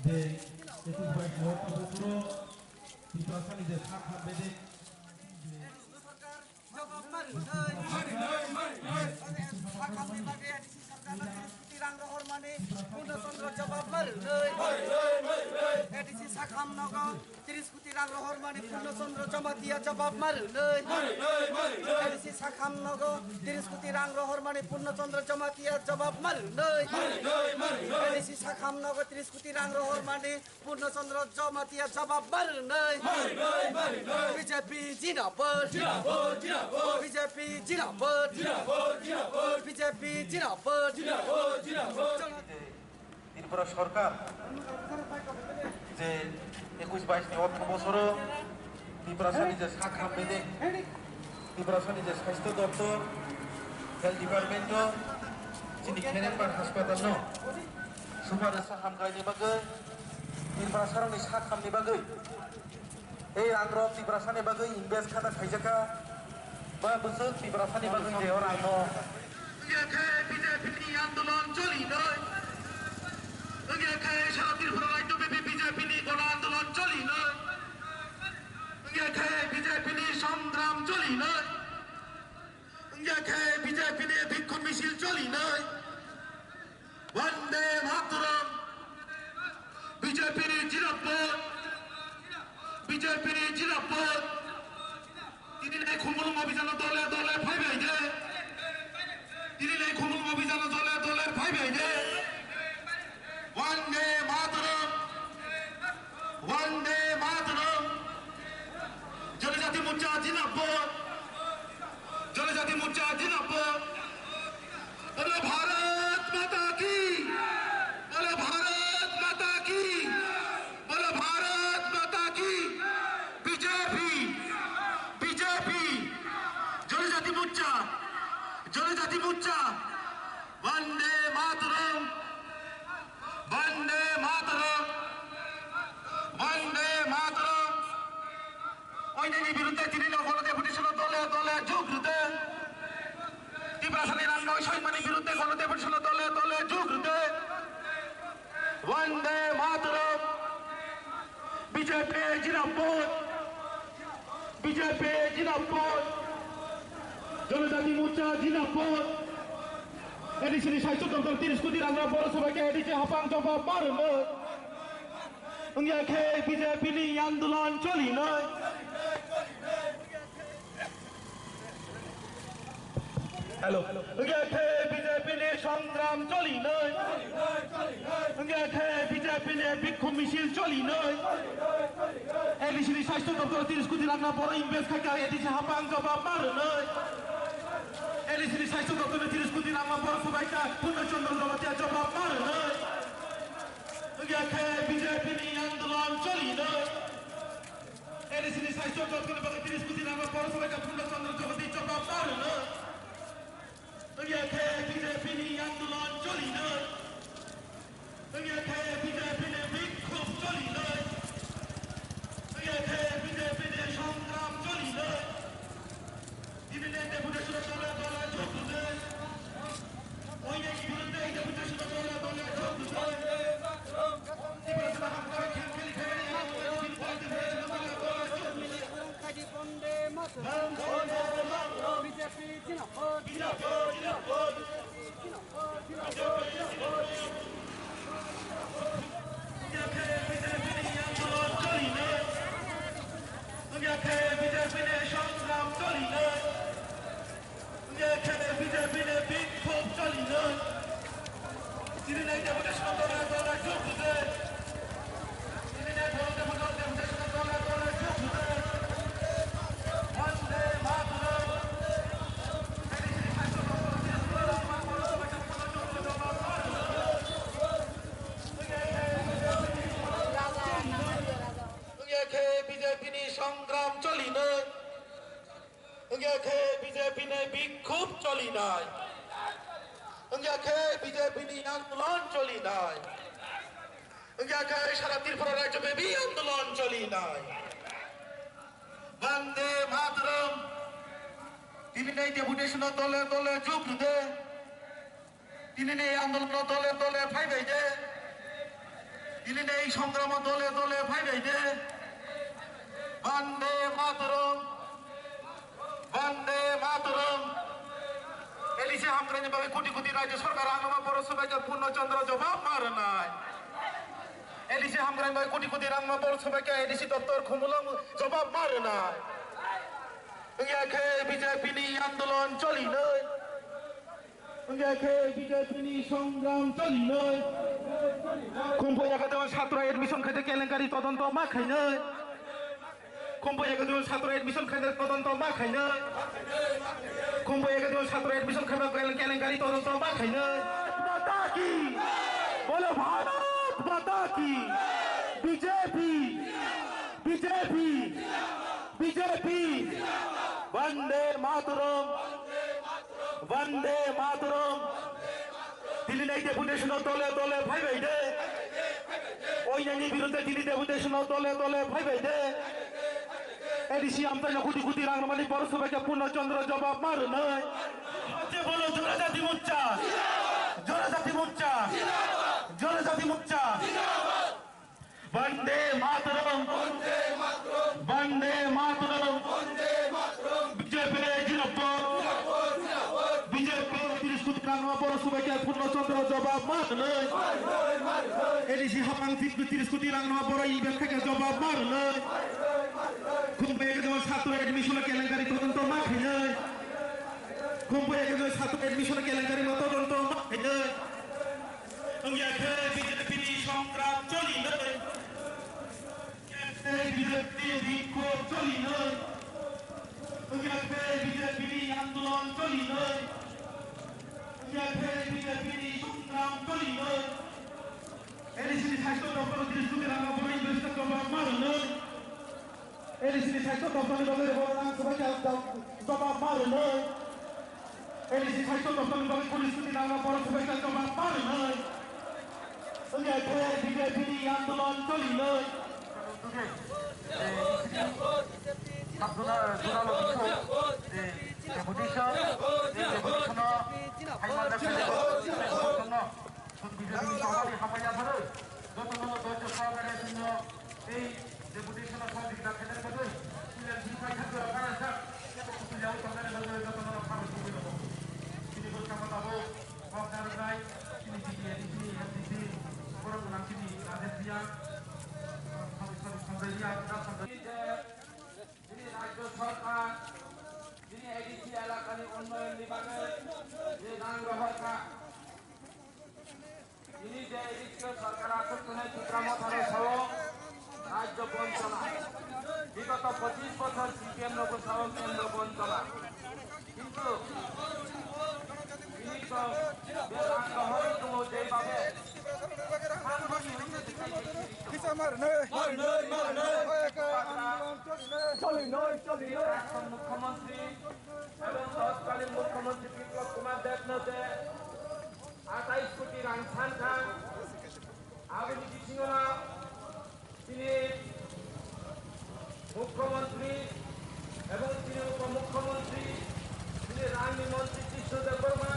je ekush bais ni ortho bosoro Tiprasani je sak hap bedek, jawab ma rwnai. Sakhamni bagwi A D C sarkarno tris koti rang rohormani Purno Chandra jawab ma rwnai. A D C sakham nogo tris koti rang rohormani Purno Chandra Jamatia jawab ma rwnai. A D C sakham nogo tris koti rang rohormani Purno Chandra Jamatia jawab ma rwnai. A D C sakham nogo tris koti rang rohormani Purno Chandra Jamatia jawab ma rwnai. Ma rwnai, ma rwnai. B J P jindabad. Jindabad, jindabad. B J P jindabad. Jindabad, jindabad. B J P jindabad. Jindabad, jindabad. Tripura Sarkar je ekush bais ni ortho bosoro Tiprasani je sakham bedek, Tiprasani je Sasthya Doptor, Health Department o, chini Kherembar Haspatal no super sa hamkraini bagwi, Tiprasarokni sakhamni bagwi, ei rangrok Tiprasani bagwi invest khata khaijakha, ba bwswk Tiprasani bagwi je o rangno. Wngya khe B J P ni andolon cholinai. Wngya khe sara Tripura rajyo bepi B J P ni gona andolon cholinai. Wngya khe B J P ni songram cholinai. Wngya khe B J P ni bhikkhu misil cholinai. Vande Mataram. B J P ni jindabad. B J P ni jindabad. Tini le Khumulwng Abhijan o dole dole phai bai de. Tini le Khumulwng Abhijan o dole dole phai bai de. Vande Mataram. Vande Mataram. Janajati Morcha jindabad. Morcha Dinapur. Bolo Bharat Mata Ki. Bolo Bharat Mata Ki. Bolo Bharat Mata Ki. B J P. B J P. Janajati Morcha. Janajati Morcha. Vande Mataram. Vande Mataram. Vande Mataram. Oinani birudde tini no golo deputation dole dole jug rwde. Tiprasani rang noi soimani birudde golo deputation dole dole jug rwde. Vande Mataram. B J P Jinapur. B J P Jinapur. Janajati Morcha Jinapur. A D C ni saisto doptor tiris koti rang no borok sobai khe A D C hapang jobab ma rwnai. Wngya khe B J P ni andolon cholinai. Hello. Wngya khe B J P ni songram cholinai. Wngya khe B J P ni bikhum misil cholinai. A D C ni saisto doptor tiris koti rang no borok invest khai kha, A D C hapang jobab ma rwnai. A D C ni saisto doptor ni tiris koti rang no borok sobai kha, Purno Chandra Jamatia jobab ma rwnai. Wngya khe B J P ni andolon cholinai. A D C ni saisto doptor ni bagwi tiris koti rang no borok sobai kha, Purno Chandra Jamatia jobab ma rwnai. Wngya khe B J P ni andolon cholinai. Wngya khe B J P ni bikhum cholinai. Wngya khe B J P ni songram cholinai. Tini ni deputation dole dole jug rwdi. Oinani birudde deputation dole dole jug rwdi. Tiprasani hamkrai khem kheli khaimani ang oinani birudde deputation dole dole jug rwdi. Bande Mataram. Bande Mataram. B J P Jinapur. Jinapur, Jinapur. Wngya khe B J P ni andolon cholinai. Wngya khe B J P ni songram cholinai. Wngya khe B J P ni bikhum cholinai. Tini ni deputation dole dole jug rwdi. Tini ni dole dole deputation dole dole jug rwdi. Vande Mataram. Wngya khe B J P ni songram cholinai. Wngya khe B J P ni bikhum cholinai. Wngya khe B J P ni andolon cholinai. Wngya khe sara Tripura rajyo bebi andolon cholinai. Vande Mataram. Tini ni deputation dole dole jug rwdi. Tini ni andolon dole dole phaibai de. Tini ni songram dole dole phaibai de. Vande Mataram. Vande Mataram. A D C hamkrai ni bagwi koti koti rajyo sarkar ang no ma borok sobai kha, Purno Chandra jobab ma rwnai. A D C hamkrai ni bagwi koti koti rang ma borok sobai kha, A D C doptor khumulwng jobab ma rwnai. Wngya khe B J P ni andolon cholinai. Wngya khe B J P ni songram cholinai. Khumphoi ekademi satro admission khaite kelenkari todonto ma khainai. Khumphoi ekademi satro admission khaite todonto ma khainai. Khumphoi ekademi satro admission khaima kelenkari todonto ma khainai. Mata ki! Bolo Bharat Mata ki! B J P! B J P! B J P! Vande Mataram! Vande Mataram! Tini nai deputation o dole dole phaibai de. Oinani birudde tini deputation o dole dole phaibai de. A D C amchaino koti koti rang rwmani borok sobai khe Purno Chandra jobab ma rwnai. Hache bolo Janajati Morcha. Janajati Morcha. Janajati Morcha. Vande Mataram! Vande Mataram! B J P jinapur! B J P tiris koti rang no borok sobai khe Purno Chandra jobab ma rwnai. A D C hapang tiris koti rang no borok invest khe jobab ma rwnai. Khumphoi ekademi satro admission kelenkari todonto ma khainai. Khumphoi ekademi satro admission kelenkari ma todonto ma khainai. Wngya khe B J P ni songram cholinai. Wngya khe B J P ni bikhum cholinai. Wngya khe B J P ni andolon Choli noi. Yakhe B J P ni songram choli noi. A D C ni sasthya doptor tris koti rang borok invest khe jobab ma rwnwi. A D C ni sasthya doptor ni bagwi borok rang swbai kha jobab ma rwnwi. A D C sasthya doptor ni bagwi tris koti rang borok swbai kha jobab ma rwnwi. Yakhe B J P ni andolon choli noi. Sabjona, jona logi so, je deputation, je deputation o hai manda khe no, sut B J P ni tongmani hambai ya tharo, joto no dojjo sahakare jwnno ei deputation o sahajogita khainani bagwi, tulen di pai thang jora khana sa, kutu yaui tongnani bagwi joto no kharo tubui rwo. Chini bwskang o tabuk kok narwknai, chini D P A D C, M D C, borok gwnang chini Rajesh Riya, Sanjay Riya, Sanjay Riya. Chini rajyo sorkar, chini A D C elakani unnoyonni bagwi je rang rohor kha, chini je A D C sorkar achuk tongnai Tipra Motha rok sao rajyo bon chola. Bigoto pochis bochor C P M rokbo sao kendro bon chola. Kintu, chini to je rang rohor tongo je babe, Kisa mar noi. Mar noi, mar noi. Oya ka andolon choli noi. Choli noi, choli noi. Mukhyamantri ebong totkalin mukhyamantri Biplab Kumar Deb no je atais koti rang san kha. Aboni bisingo no chini Mukhyamantri ebong chini upomukhyamantri, chini rangni mantri Krishna Debbarma,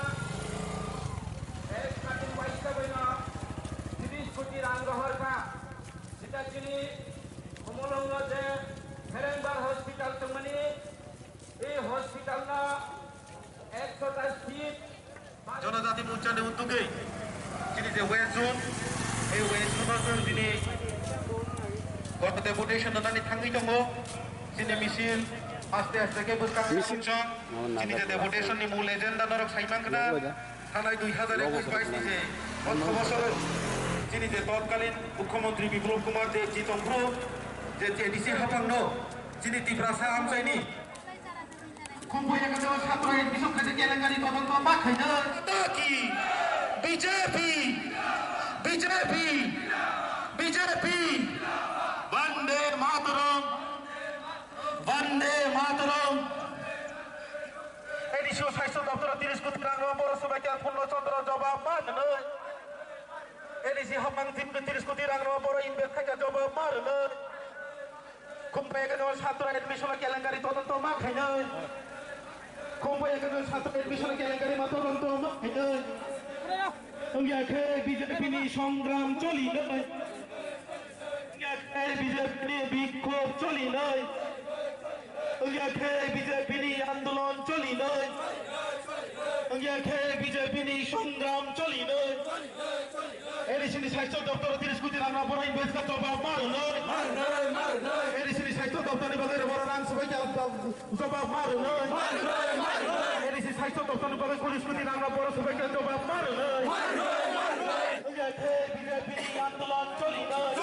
ek katin waisa baino tris koti rang rohor kha. Jeta chini Khumulwngo je Pherengbar hospital tongmani, ei hospital no ekshota seat Jonojati Morcha ni uddogwi chini je West Zone, ei West Zone o chwng tini koto deputation rwnani thangwi tongo. Chini misil aste aste khe bwskang Misil? Chini je deputation ni mul agenda norok sai mankha na, thanai dui hazar ekush bais ni je otho bosor chini je totkalin mukhyamantri Biplab Kumar Deb ji tongphuru je A D C haphang no chini Tiprasa amchaini Khumbuya khe chwng satro admission khaijak, kelengari todonto ma khainai. Mata ki B J P, B J P, B J P, Vande Mataram, Vande Mataram. A D C o sasthya doptor tris koti rang rw borok swbai kha Purno Chandra jobab ma rwnai. A D C haphang tris koti rang rw borok invest khaijak jobab ma rwnai. Khumbuya khe no satro admission kelengari todonto ma khainai. Khumbuya khe no satro admission kelengari ma todonto ma khainai. Wngya khe B J P ni songram choli nai. Wngya khe B J P ni bikhob choli nai. Wngya khe B J P ni andolon choli nai. Wngya khe B J P ni songram choli nai. A D C ni sasthya doptor tris koti rang rw borok invest kha jobab ma rwnai. A D C ni sasthya doptor ni bagwi borok rang swbai kha jobab ma rwnai. A D C sasthya doptor ni bagwi tris koti rang rw borok swbai kha jobab ma rwnai. Wngya khe B J P ni andolon choli nai.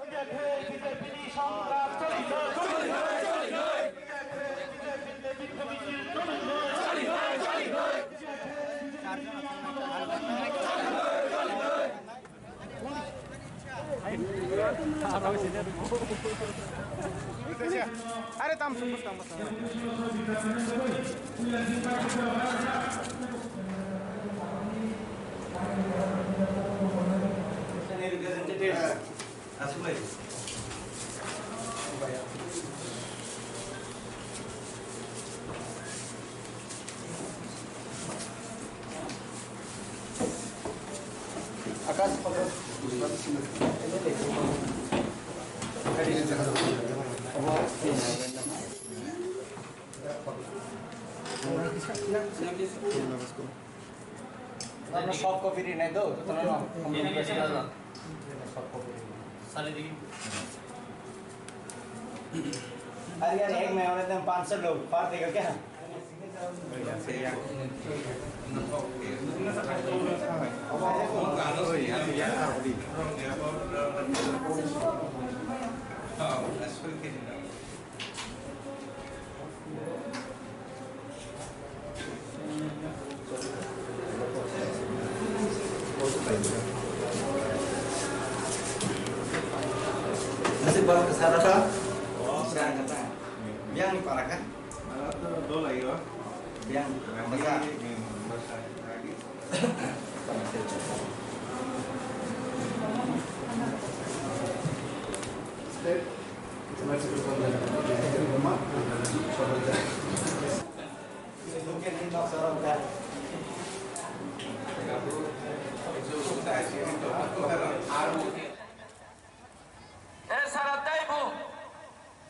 Wngya khe B J P ni songram choli nai. Are tam sungguh tam. Representatives. Aswk bai. Akash, Soft copy ri nai do, jotono no. Soft copy ri. Are yaar, ek mein aur ekdam panch soo log, par dega kya? Nasib baru kesana ta? Yang ni para kan? Mana tu dol lagi, oh? Yang Lagi, besar. Hmm, besar lagi. E sara tei bo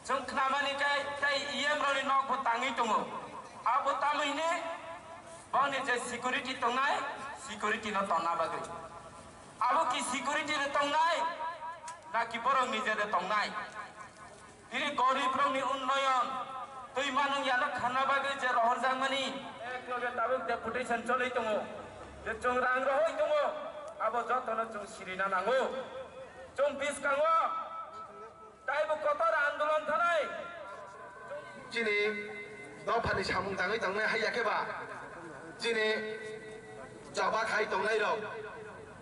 chwng khnamani khe tei E M rokni nok bo tangwi tongo. Abo tamo hini boni je security tongnai, security no tonna bagwi. Abo ki security de tongnai, na ki borok nije de tongnai? Tini gorib rokni unnoyon, twi manung yano khanna bagwi je rohorjakmani, ek loge tabuk deputation choli tongo, je chwng rang rohoi tongo, abo jotono chwng sirina nango. Chwng biskango taibo kotor andolon thanai. Chini dophani samung tangwi tongnai hai ya khe ba, chini choba khai tongnai rok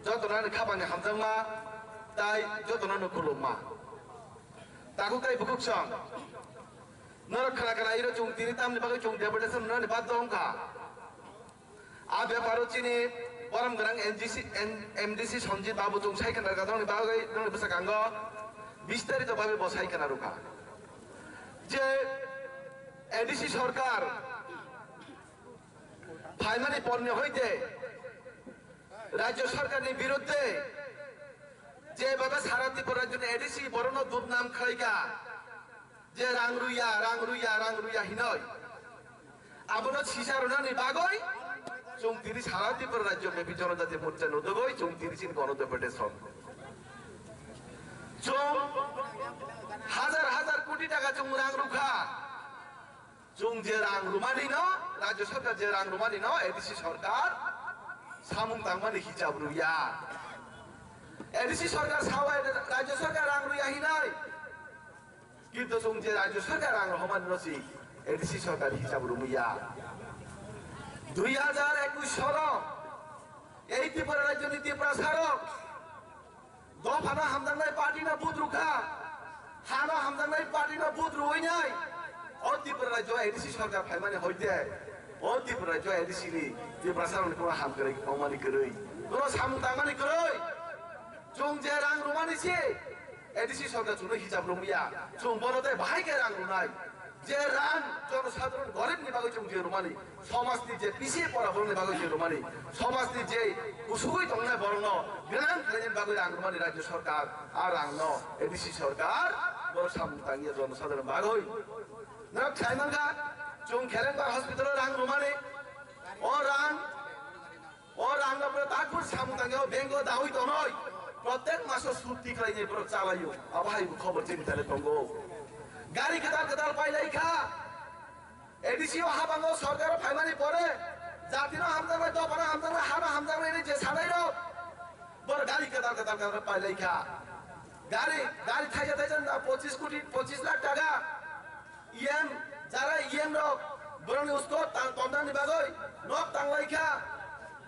jotono ani khapangni hamjakma tai jotono no khulumma. Takhuk tai bukhuk song. Norok khna khna iro chwng tini tamni bagwi chwng deputation rwnani baddo wngkha. A beparo chini borom gwnang N G C, N-, M D C Sanjit Babu chwng sai khna rwkha, nokni bagwi, nokni bwskango bistarito bagwi bo sai khna rwkha. Je A D C sorkar phaimani porni hoite rajyo sorkarni birudde jebhabe sara Tripura rajyoni A D C borokno dubnam khlaikha, je rang rwya, rang rwya, rang rwya hinoi. Abono sisa rwnani bagwi chwng tini sara Tripura rajyo bepi Jonojati Morcha nudogoi chwng tini chini gono deputation. Chwng hajar hajar koti taka chwng rang rwkha. Chwng je rang rwmani no, rajyo sorkar je rang rwmani no, A D C sorkar samung tangmani hisab rwya. A D C sorkar sawi rajyo sorkar rang rwya hinai. Kintu chwng je rajyo sorkar rang rwmani no si A D C sorkar hisab rwmaya. Dui hajar ekush salo ei Tripura rajyoni Tiprasa rok dophano hamjaknai party no vote rwkha, hano hamjaknai party no vote rwinai. O Tripura rajyo A D C sorkar phaimani hoite, o Tripura rajyo A D C ni Tiprasa rokni kono hamkrai tongmani kwrwi, kono samung tangmani kwrwi. Chwng je rang rwmani se A D C sorkar chwngno hisab rwmaya. Chwng bono tei bahai khe rang rwnai. Je rang jonosadharon goribni bagwi chwng je rwmani, somajni je pisiye pora borokni bagwi je rwmani, somajni je kusugwi tongnai borokno gwnang khlainani bagwi rang rwmani rajyo sorkar, a rangno A D C sorkar borok samung tangya jonosadharon bagwi. Norok sai mankha, chwng Khelengbar hospital-o rang rwmani, o rang O rang no borok tak phuru samung tangya, o bank o dawi tonoi. Protek maso sud tikhlai ni borok chalaio. Abo hai bo khobor chini tale tongo. Gari kwtal kwtal pailai kha. A D C o habango sorkar o phaimani pore jati no hamjaknai, dophano hamjaknai, hano hamjaknai ni je sanai rok. Borok gari kwtal kwtal kwtal pailai kha. Gari, gari thaisa thaisa na pochis koti, pochis lakh taka. E M, jara E M rok, borokni usko ta-, tondani bagwi nok tanglai kha.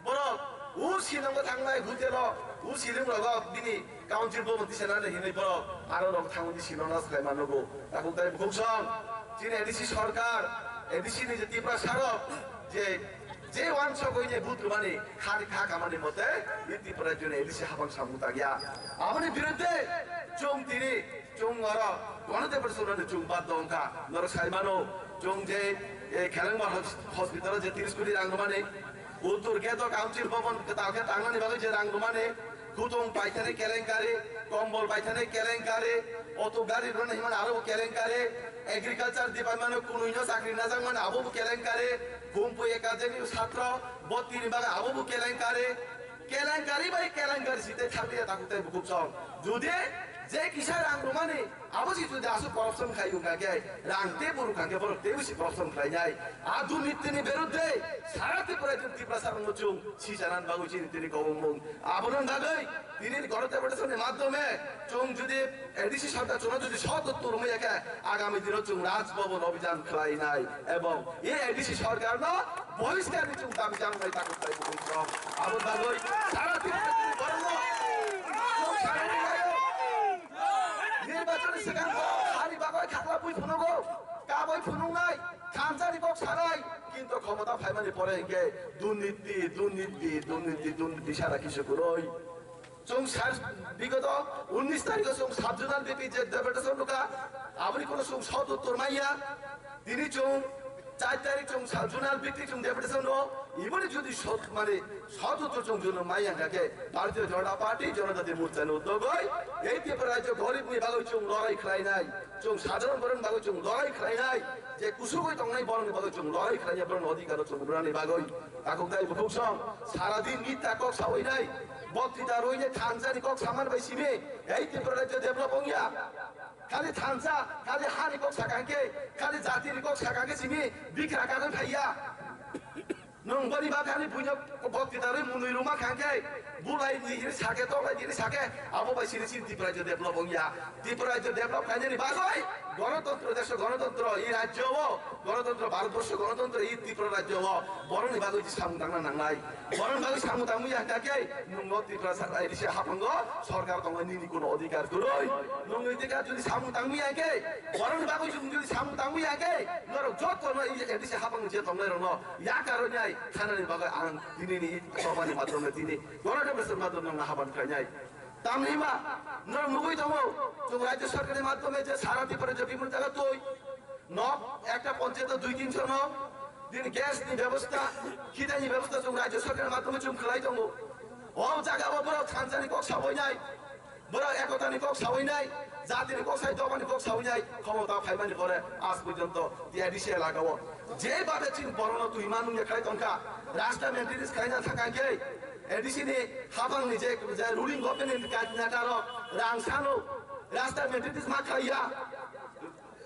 Borok, u sinongo thangnai hotel o, u siling rogo bini council bo tisa nani hinwi borok, aro rok thangwi sino nas khlai mano bo. Takuk tai bukhuk song, chini A D C sorkar, A D C ni je Tiprasa rok, je, je wansok oi je but rwmani, khani kha kamani mote, i Tripura jone A D C habang samung tangya. Aboni birudde, chwng tini, Chwng oro gono tei bwswk rwni chwng baddo wngkha. Norok sai mano, chwng je, e, Khelengma hos-, hospital-o je tris koti rang rwmani, Uttor Gate-o Council Bhavan kwtal khe tangnani bagwi je rang rwmani, kutung paithani kelenkari, kombol paithani kelenkari, auto gari rwna himani aro bo kelenkari, Agriculture Department-o kunui no chakri najakmani abo bo kelenkari, Bhumpui Academy-o satro botini bagwi abo bo kelenkari, kelenkari bai kelenkari si tei thanglia takhuk tei bukhuk song. Jodi je kisa rang rwmani, abo si jodi aswk corruption khai wngkha khe, rang tei bo rwkha khe borok teibo si corruption khlainai. A durnitini birudde sara Tripura chwng Tiprasa rokno chwng sichanan bagwi chini tini kobongmung. Aboni bagwi tini gono deputation ni madhyome chwng jodi A D C sorkar chwngno jodi sot uttor rwmaya khe, agami dino chwng Raj Bhavan obhijan khlainai ebong e A D C sorkarno bohiskar ni chwng dabi janai takhuk tai bukhuk rok. Aboni bagwi sara Tripura Sanai, kintu khomota phaimani pore hinkhe durniti, durniti, durniti, durniti sara kisu kwrwi. Chwng sar bigoto unnish tarikho chwng sub-zonal B P je deputation rwkha, aboni kono chwng sotuttor manya. Tini chwng char tarik chwng sub-zonal B P chwng deputation rw, iboni jodi sot mane sotuttor chwng jodi manya hinkhe Bharatiya Janata Party, Janajati Morcha ni uddogoi ei Tripura rajyo gorib ni bagwi chwng lorai khlainai. Chwng sadharon borokni bagwi chwng lorai khlainai, je kusugwi tongnai borokni bagwi chwng lorai khlainai, borokni odhikar chwng rwnani bagwi. Takhuk tai bukhuk song, sara din mitha kok sawi nai, boktita rwinai thansa ni kok samani bai simi, ei Tripura rajyo develop wngya. Khali thansa, khali hani kok sakha khe, khali jati ni kok sakha khe simi bikra kagwi phaiya. Nwng boni bagwi ani buino boktita rwi mwnwi rwma kha khe, bulai ni hini sake, toklai ni hini sake, abo bai sini sini Tripura rajyo develop wngya. Tripura rajyo develop khainani bagwi Ganatantro desho, Ganatantro i rajyo o, Ganatantro Bharatborsho, Ganatantro i Tripura rajyo o, borokni bagwi samung tangna nangnai. Borokni bagwi samung tangwi ya kha khe, nwng o Tripura sa-, A D C haphango sorkar tongo, nini kuno odhikar kwrwi. Nwng i teka jodi samung tangwi ya khe, borokni bagwi nwng jodi samung tangwi ya khe, norok joto no i A D C haphangni je tongnai rokno Yakarwi nai thanani bagwi ang tinini chobani madhyome tini Ganatantro madhyome nang haban khlainai. Tamni hwnba norok nugwi tongo, chwng rajya sarkarni madhyome je sara Tripura je bibhinno jaga twi nok ekta panchayat dui tinso nok, tini gas ni bebosta, khitai ni bebosta chwng rajya sarkarni madhyome chwng khlai tongo. O jaga o borok thansa ni kok sawi nai. Borok ekota ni kok sawi nai, jati ni kok sai, doba ni kok sawi nai, khomota phaimani pore aaj porjonto T I D C elaka o je babe chini borok no twi ma nung ya khlai tongkha, rasta maintenance khlaina thangkha khe A D C ni haphang ni je, je ruling government ni coordinator rok rang sano rasta maintenance ma khlai ya.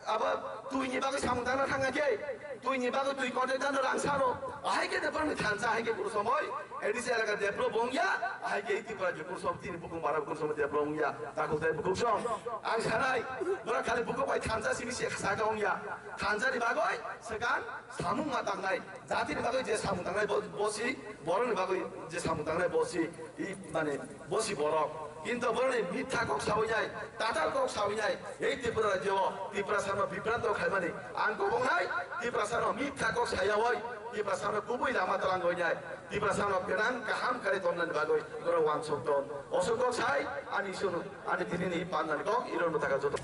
Abo twi ni bagwi samung tangna thangkha khe, twi ni bagwi twi contractor no rang sano, ahai khe de borok ni thansa, ahai khe kunu somoi A D C elaka develop wngya, ahai khe Tripura je kunu som tini bukung bara kunu somoi develop wngya, takhuk tai bukung som. Ang sanai, borok khali bukung bai thansa simi se saka wngya, thansa ni bagwi swkang samung ma tangnai, jati ni bagwi je samung tangnai bo, bosi, borok ni bagwi je samung tangnai bosi, i mane bosi borok. Kintu borok ni mitha kok sawi nai, tatal kok sawi nai, ei Tripura rajyo o Tiprasa no bibranto khaimani ang kobong nai, Tiprasa no mitha kok sayawi, Tiprasa no kubui lama twlangwi nai, Tiprasa no gwnang kaham kari tonnani bagwi borok wansuk ton. Osok kok sai ani sunu, ani tini ni pandan kok iron bwtaka joto.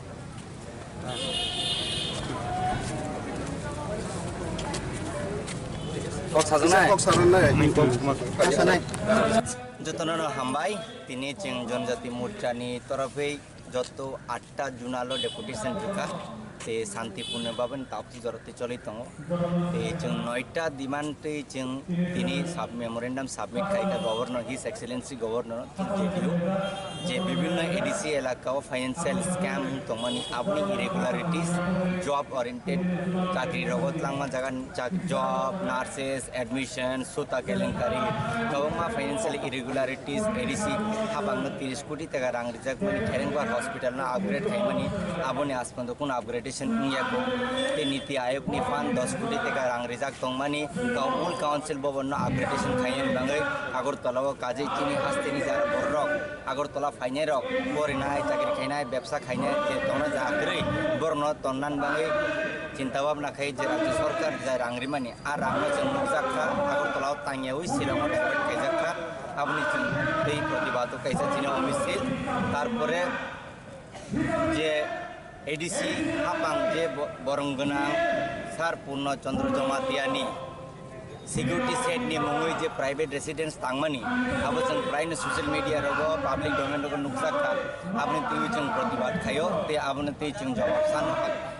Kok sajaknai? Kok sajaknai. Kok sajaknai. Jotono no hambai, tini chwng Janajati Morcha ni torofwi joto atta zonal o deputation rwkha, tei santipurno babani tabuk joroti choli tongo. Tei chwng noita demand twi chwng tini sub memorandum submit khaikha Governor, His Excellency Governor, chwng J D U, je bibhinno A D C elaka o financial scam wng tongmani, aboni irregularities, job oriented chakri rogo twlangma jaga chak-, job, nurses, admission, suta kelenkari, kwbangma financial irregularities, A D C hapangno tiris koti taka rang rijakmani, Kherengbar hospital no upgrade khaimani, aboni aswk Kono upgradation wngya kho. Tei Niti Ayog ni fund dos koti taka rang rijak tongmani, ka-, mul council bhavan no upgradation khaina bagwi Agartala o kajui chini hasteni jara borok, Agartala phainai rok, porinai, chakri khainai, bebsa khainai, je tongna ja kwrwi, borok no tonna bagwi chinta bhabna khai je rajya sarkar je rang rimani, a rang no chwng nukjak kha, Agartala o tangyaui Shillong o divert khaijak kha, aboni chwng tei protibad o kaisa chini o misil, tarpore je A D C hapang je bo-, borong gwnang Sir Purno Chandra Jamatia ni security set ni mungwi je private residence tangmani, abo chwng prai no social media rogo, public domain rogo nukjak kha, aboni twiwi chwng protibad khaio, tei aboni twi chwng jawab sano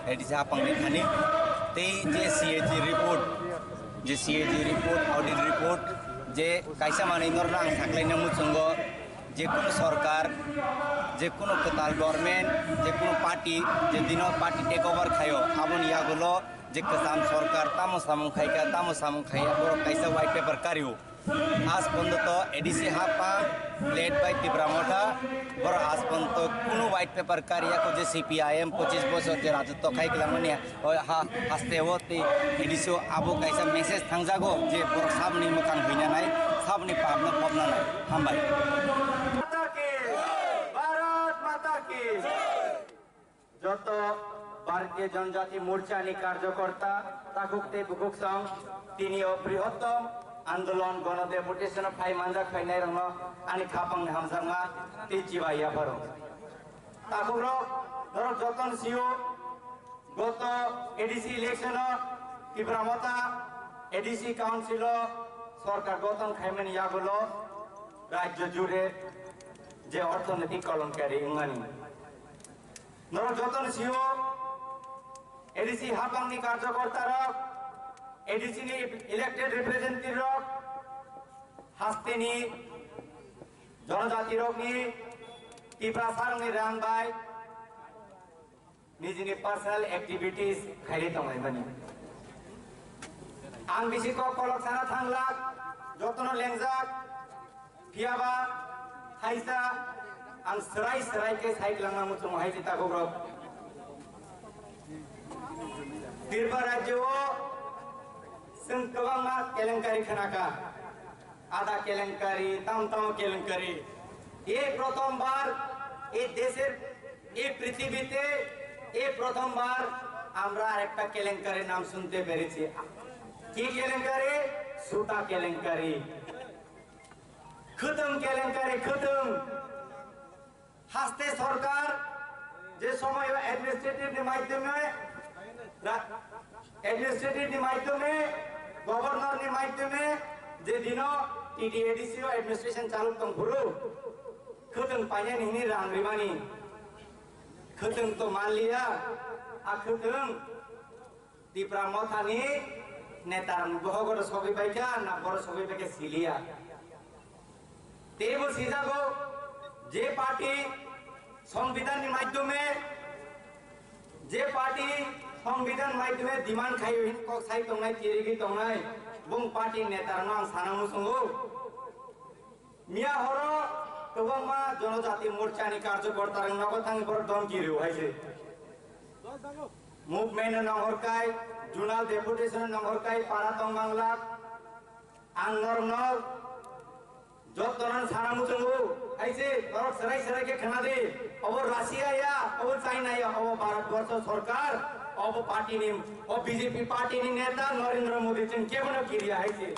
A D C hapang ni thani, tei je C A G report, je C A G report, audit report, je kaisa manwi norno ang saklaina muchungo, je kono sorkar, je kono kwtal government, je kono party, je dino party take over khaio, aboni yagulo je kwcham sorkar tamo samung khaikha, tamo samung khaiya, borok kaisa white paper kario. Aaj porjonto A D C hapang led by Tipra Motha, borok aaj porjonto kono white paper kariya kho je C P I M pochis bochor je rajotwo khai kwlangmani, o ha, haste o tei A D C o abo kaisa message thangjago je borok saboni mwkhang huina nai, saboni papno phobna nai. Hambai. माता की, भारत माता की। Joto Bharatiya Janajati Morcha ni karjokorta, takhuk tei bukhuk song, tini o brihottom andolon gono deputation o phai manjak phainai rokno ani khapang ni hamjakma tei chibai yapharo. Takhuk rok, norok jotono sio, goto A D C election o Tipra Motha A D C council o sorkar goton khaimani yagulo rajyo jure je orthonoitik kolonkari wngmani. Norok jotono sio, A D C hapangni karjokorta rok, A D C ni elected representative rok, hasteni jonojati rokni, Tiprasa rokni rang bai nijini personal activities khairi tonglaimani. Ang bisi kok kolok sana thanglak, jotono lengjak, Phiyaba thaisa ang srai srai khe side langna muchungo hai se takhuk rok. Tripura rajyo o chwng kwbangma kelenkari khna kha. Ada kelenkari, tam tamo kelenkari. এই প্রথমবার এই দেশের এই পৃথিবীতে এই প্রথমবার আমরা আরেকটা কেলেঙ্কারির নাম শুনতে পেরেছি। কি কেলেঙ্কারি? সুতা কেলেঙ্কারি। Khwtwng kelenkari, khwtwng. Haste sorkar je somoy administrative ni maidyome ra-, administrative ni maidyome, governor ni maidyome je dino T T A D C o administration chaluk tong phuru khwtwng painani hwnwi rang rimani. Khwtwng to manliya, a khwtwng Tipra Mothani netarang bohogoro sogwi paikha na boro sogwi paikha siliya. Teibo sijago je party সংবিধানni মাধ্যমে, je party সংবিধান মাধ্যমে demand khaio hin kok sai tongnai, tirigwi tongnai, bung party netarangno ang sana muchungo. Miya horo kwbangma Jonojati Morchani karjokortarang nogo thangwi borok domki rw hai se. Movement no nongkhor kai, zonal deputation no nongkhor kai, para tong manglak. Ang norokno jotono sana muchungo, hai se norok serai serai khe khna di. Obo Russia ya, obo China ya, obo Bharat borsho sorkar, obo party ni, o B J P party ni neta Narendra Modi chwng kebono kiriya hai se.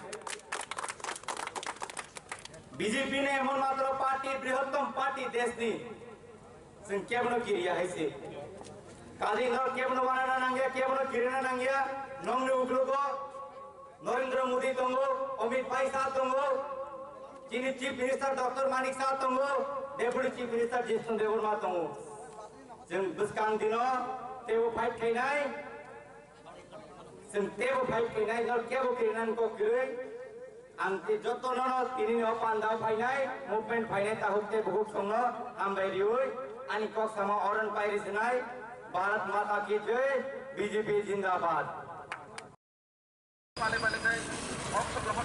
B J P ni emon matro party, brihottom party desh ni. Chwng kebono kiriya hai se. Kali no kebono wanana nangya, kebono kirina nangya. Nongni uklogo Narendra Modi tongo, Amit Bhai sir tongo, chini Chief Minister Doctor Manik sir tongo, Deputy Chief Minister Jishnu Debbarma tongo. Chwng bwskang dino teibo fight khainai. Chwng teibo fight khainai, no kebo kirinan kok kwrwi. Ang tei jotono no tini no pandao phainai, movement phainai, tahuk tei buhuk songno hambai riwi, ani kok sama oron pai risinai. Bharat Mata ki jai, B J P zindabad. Pale pale tei kok sokrokno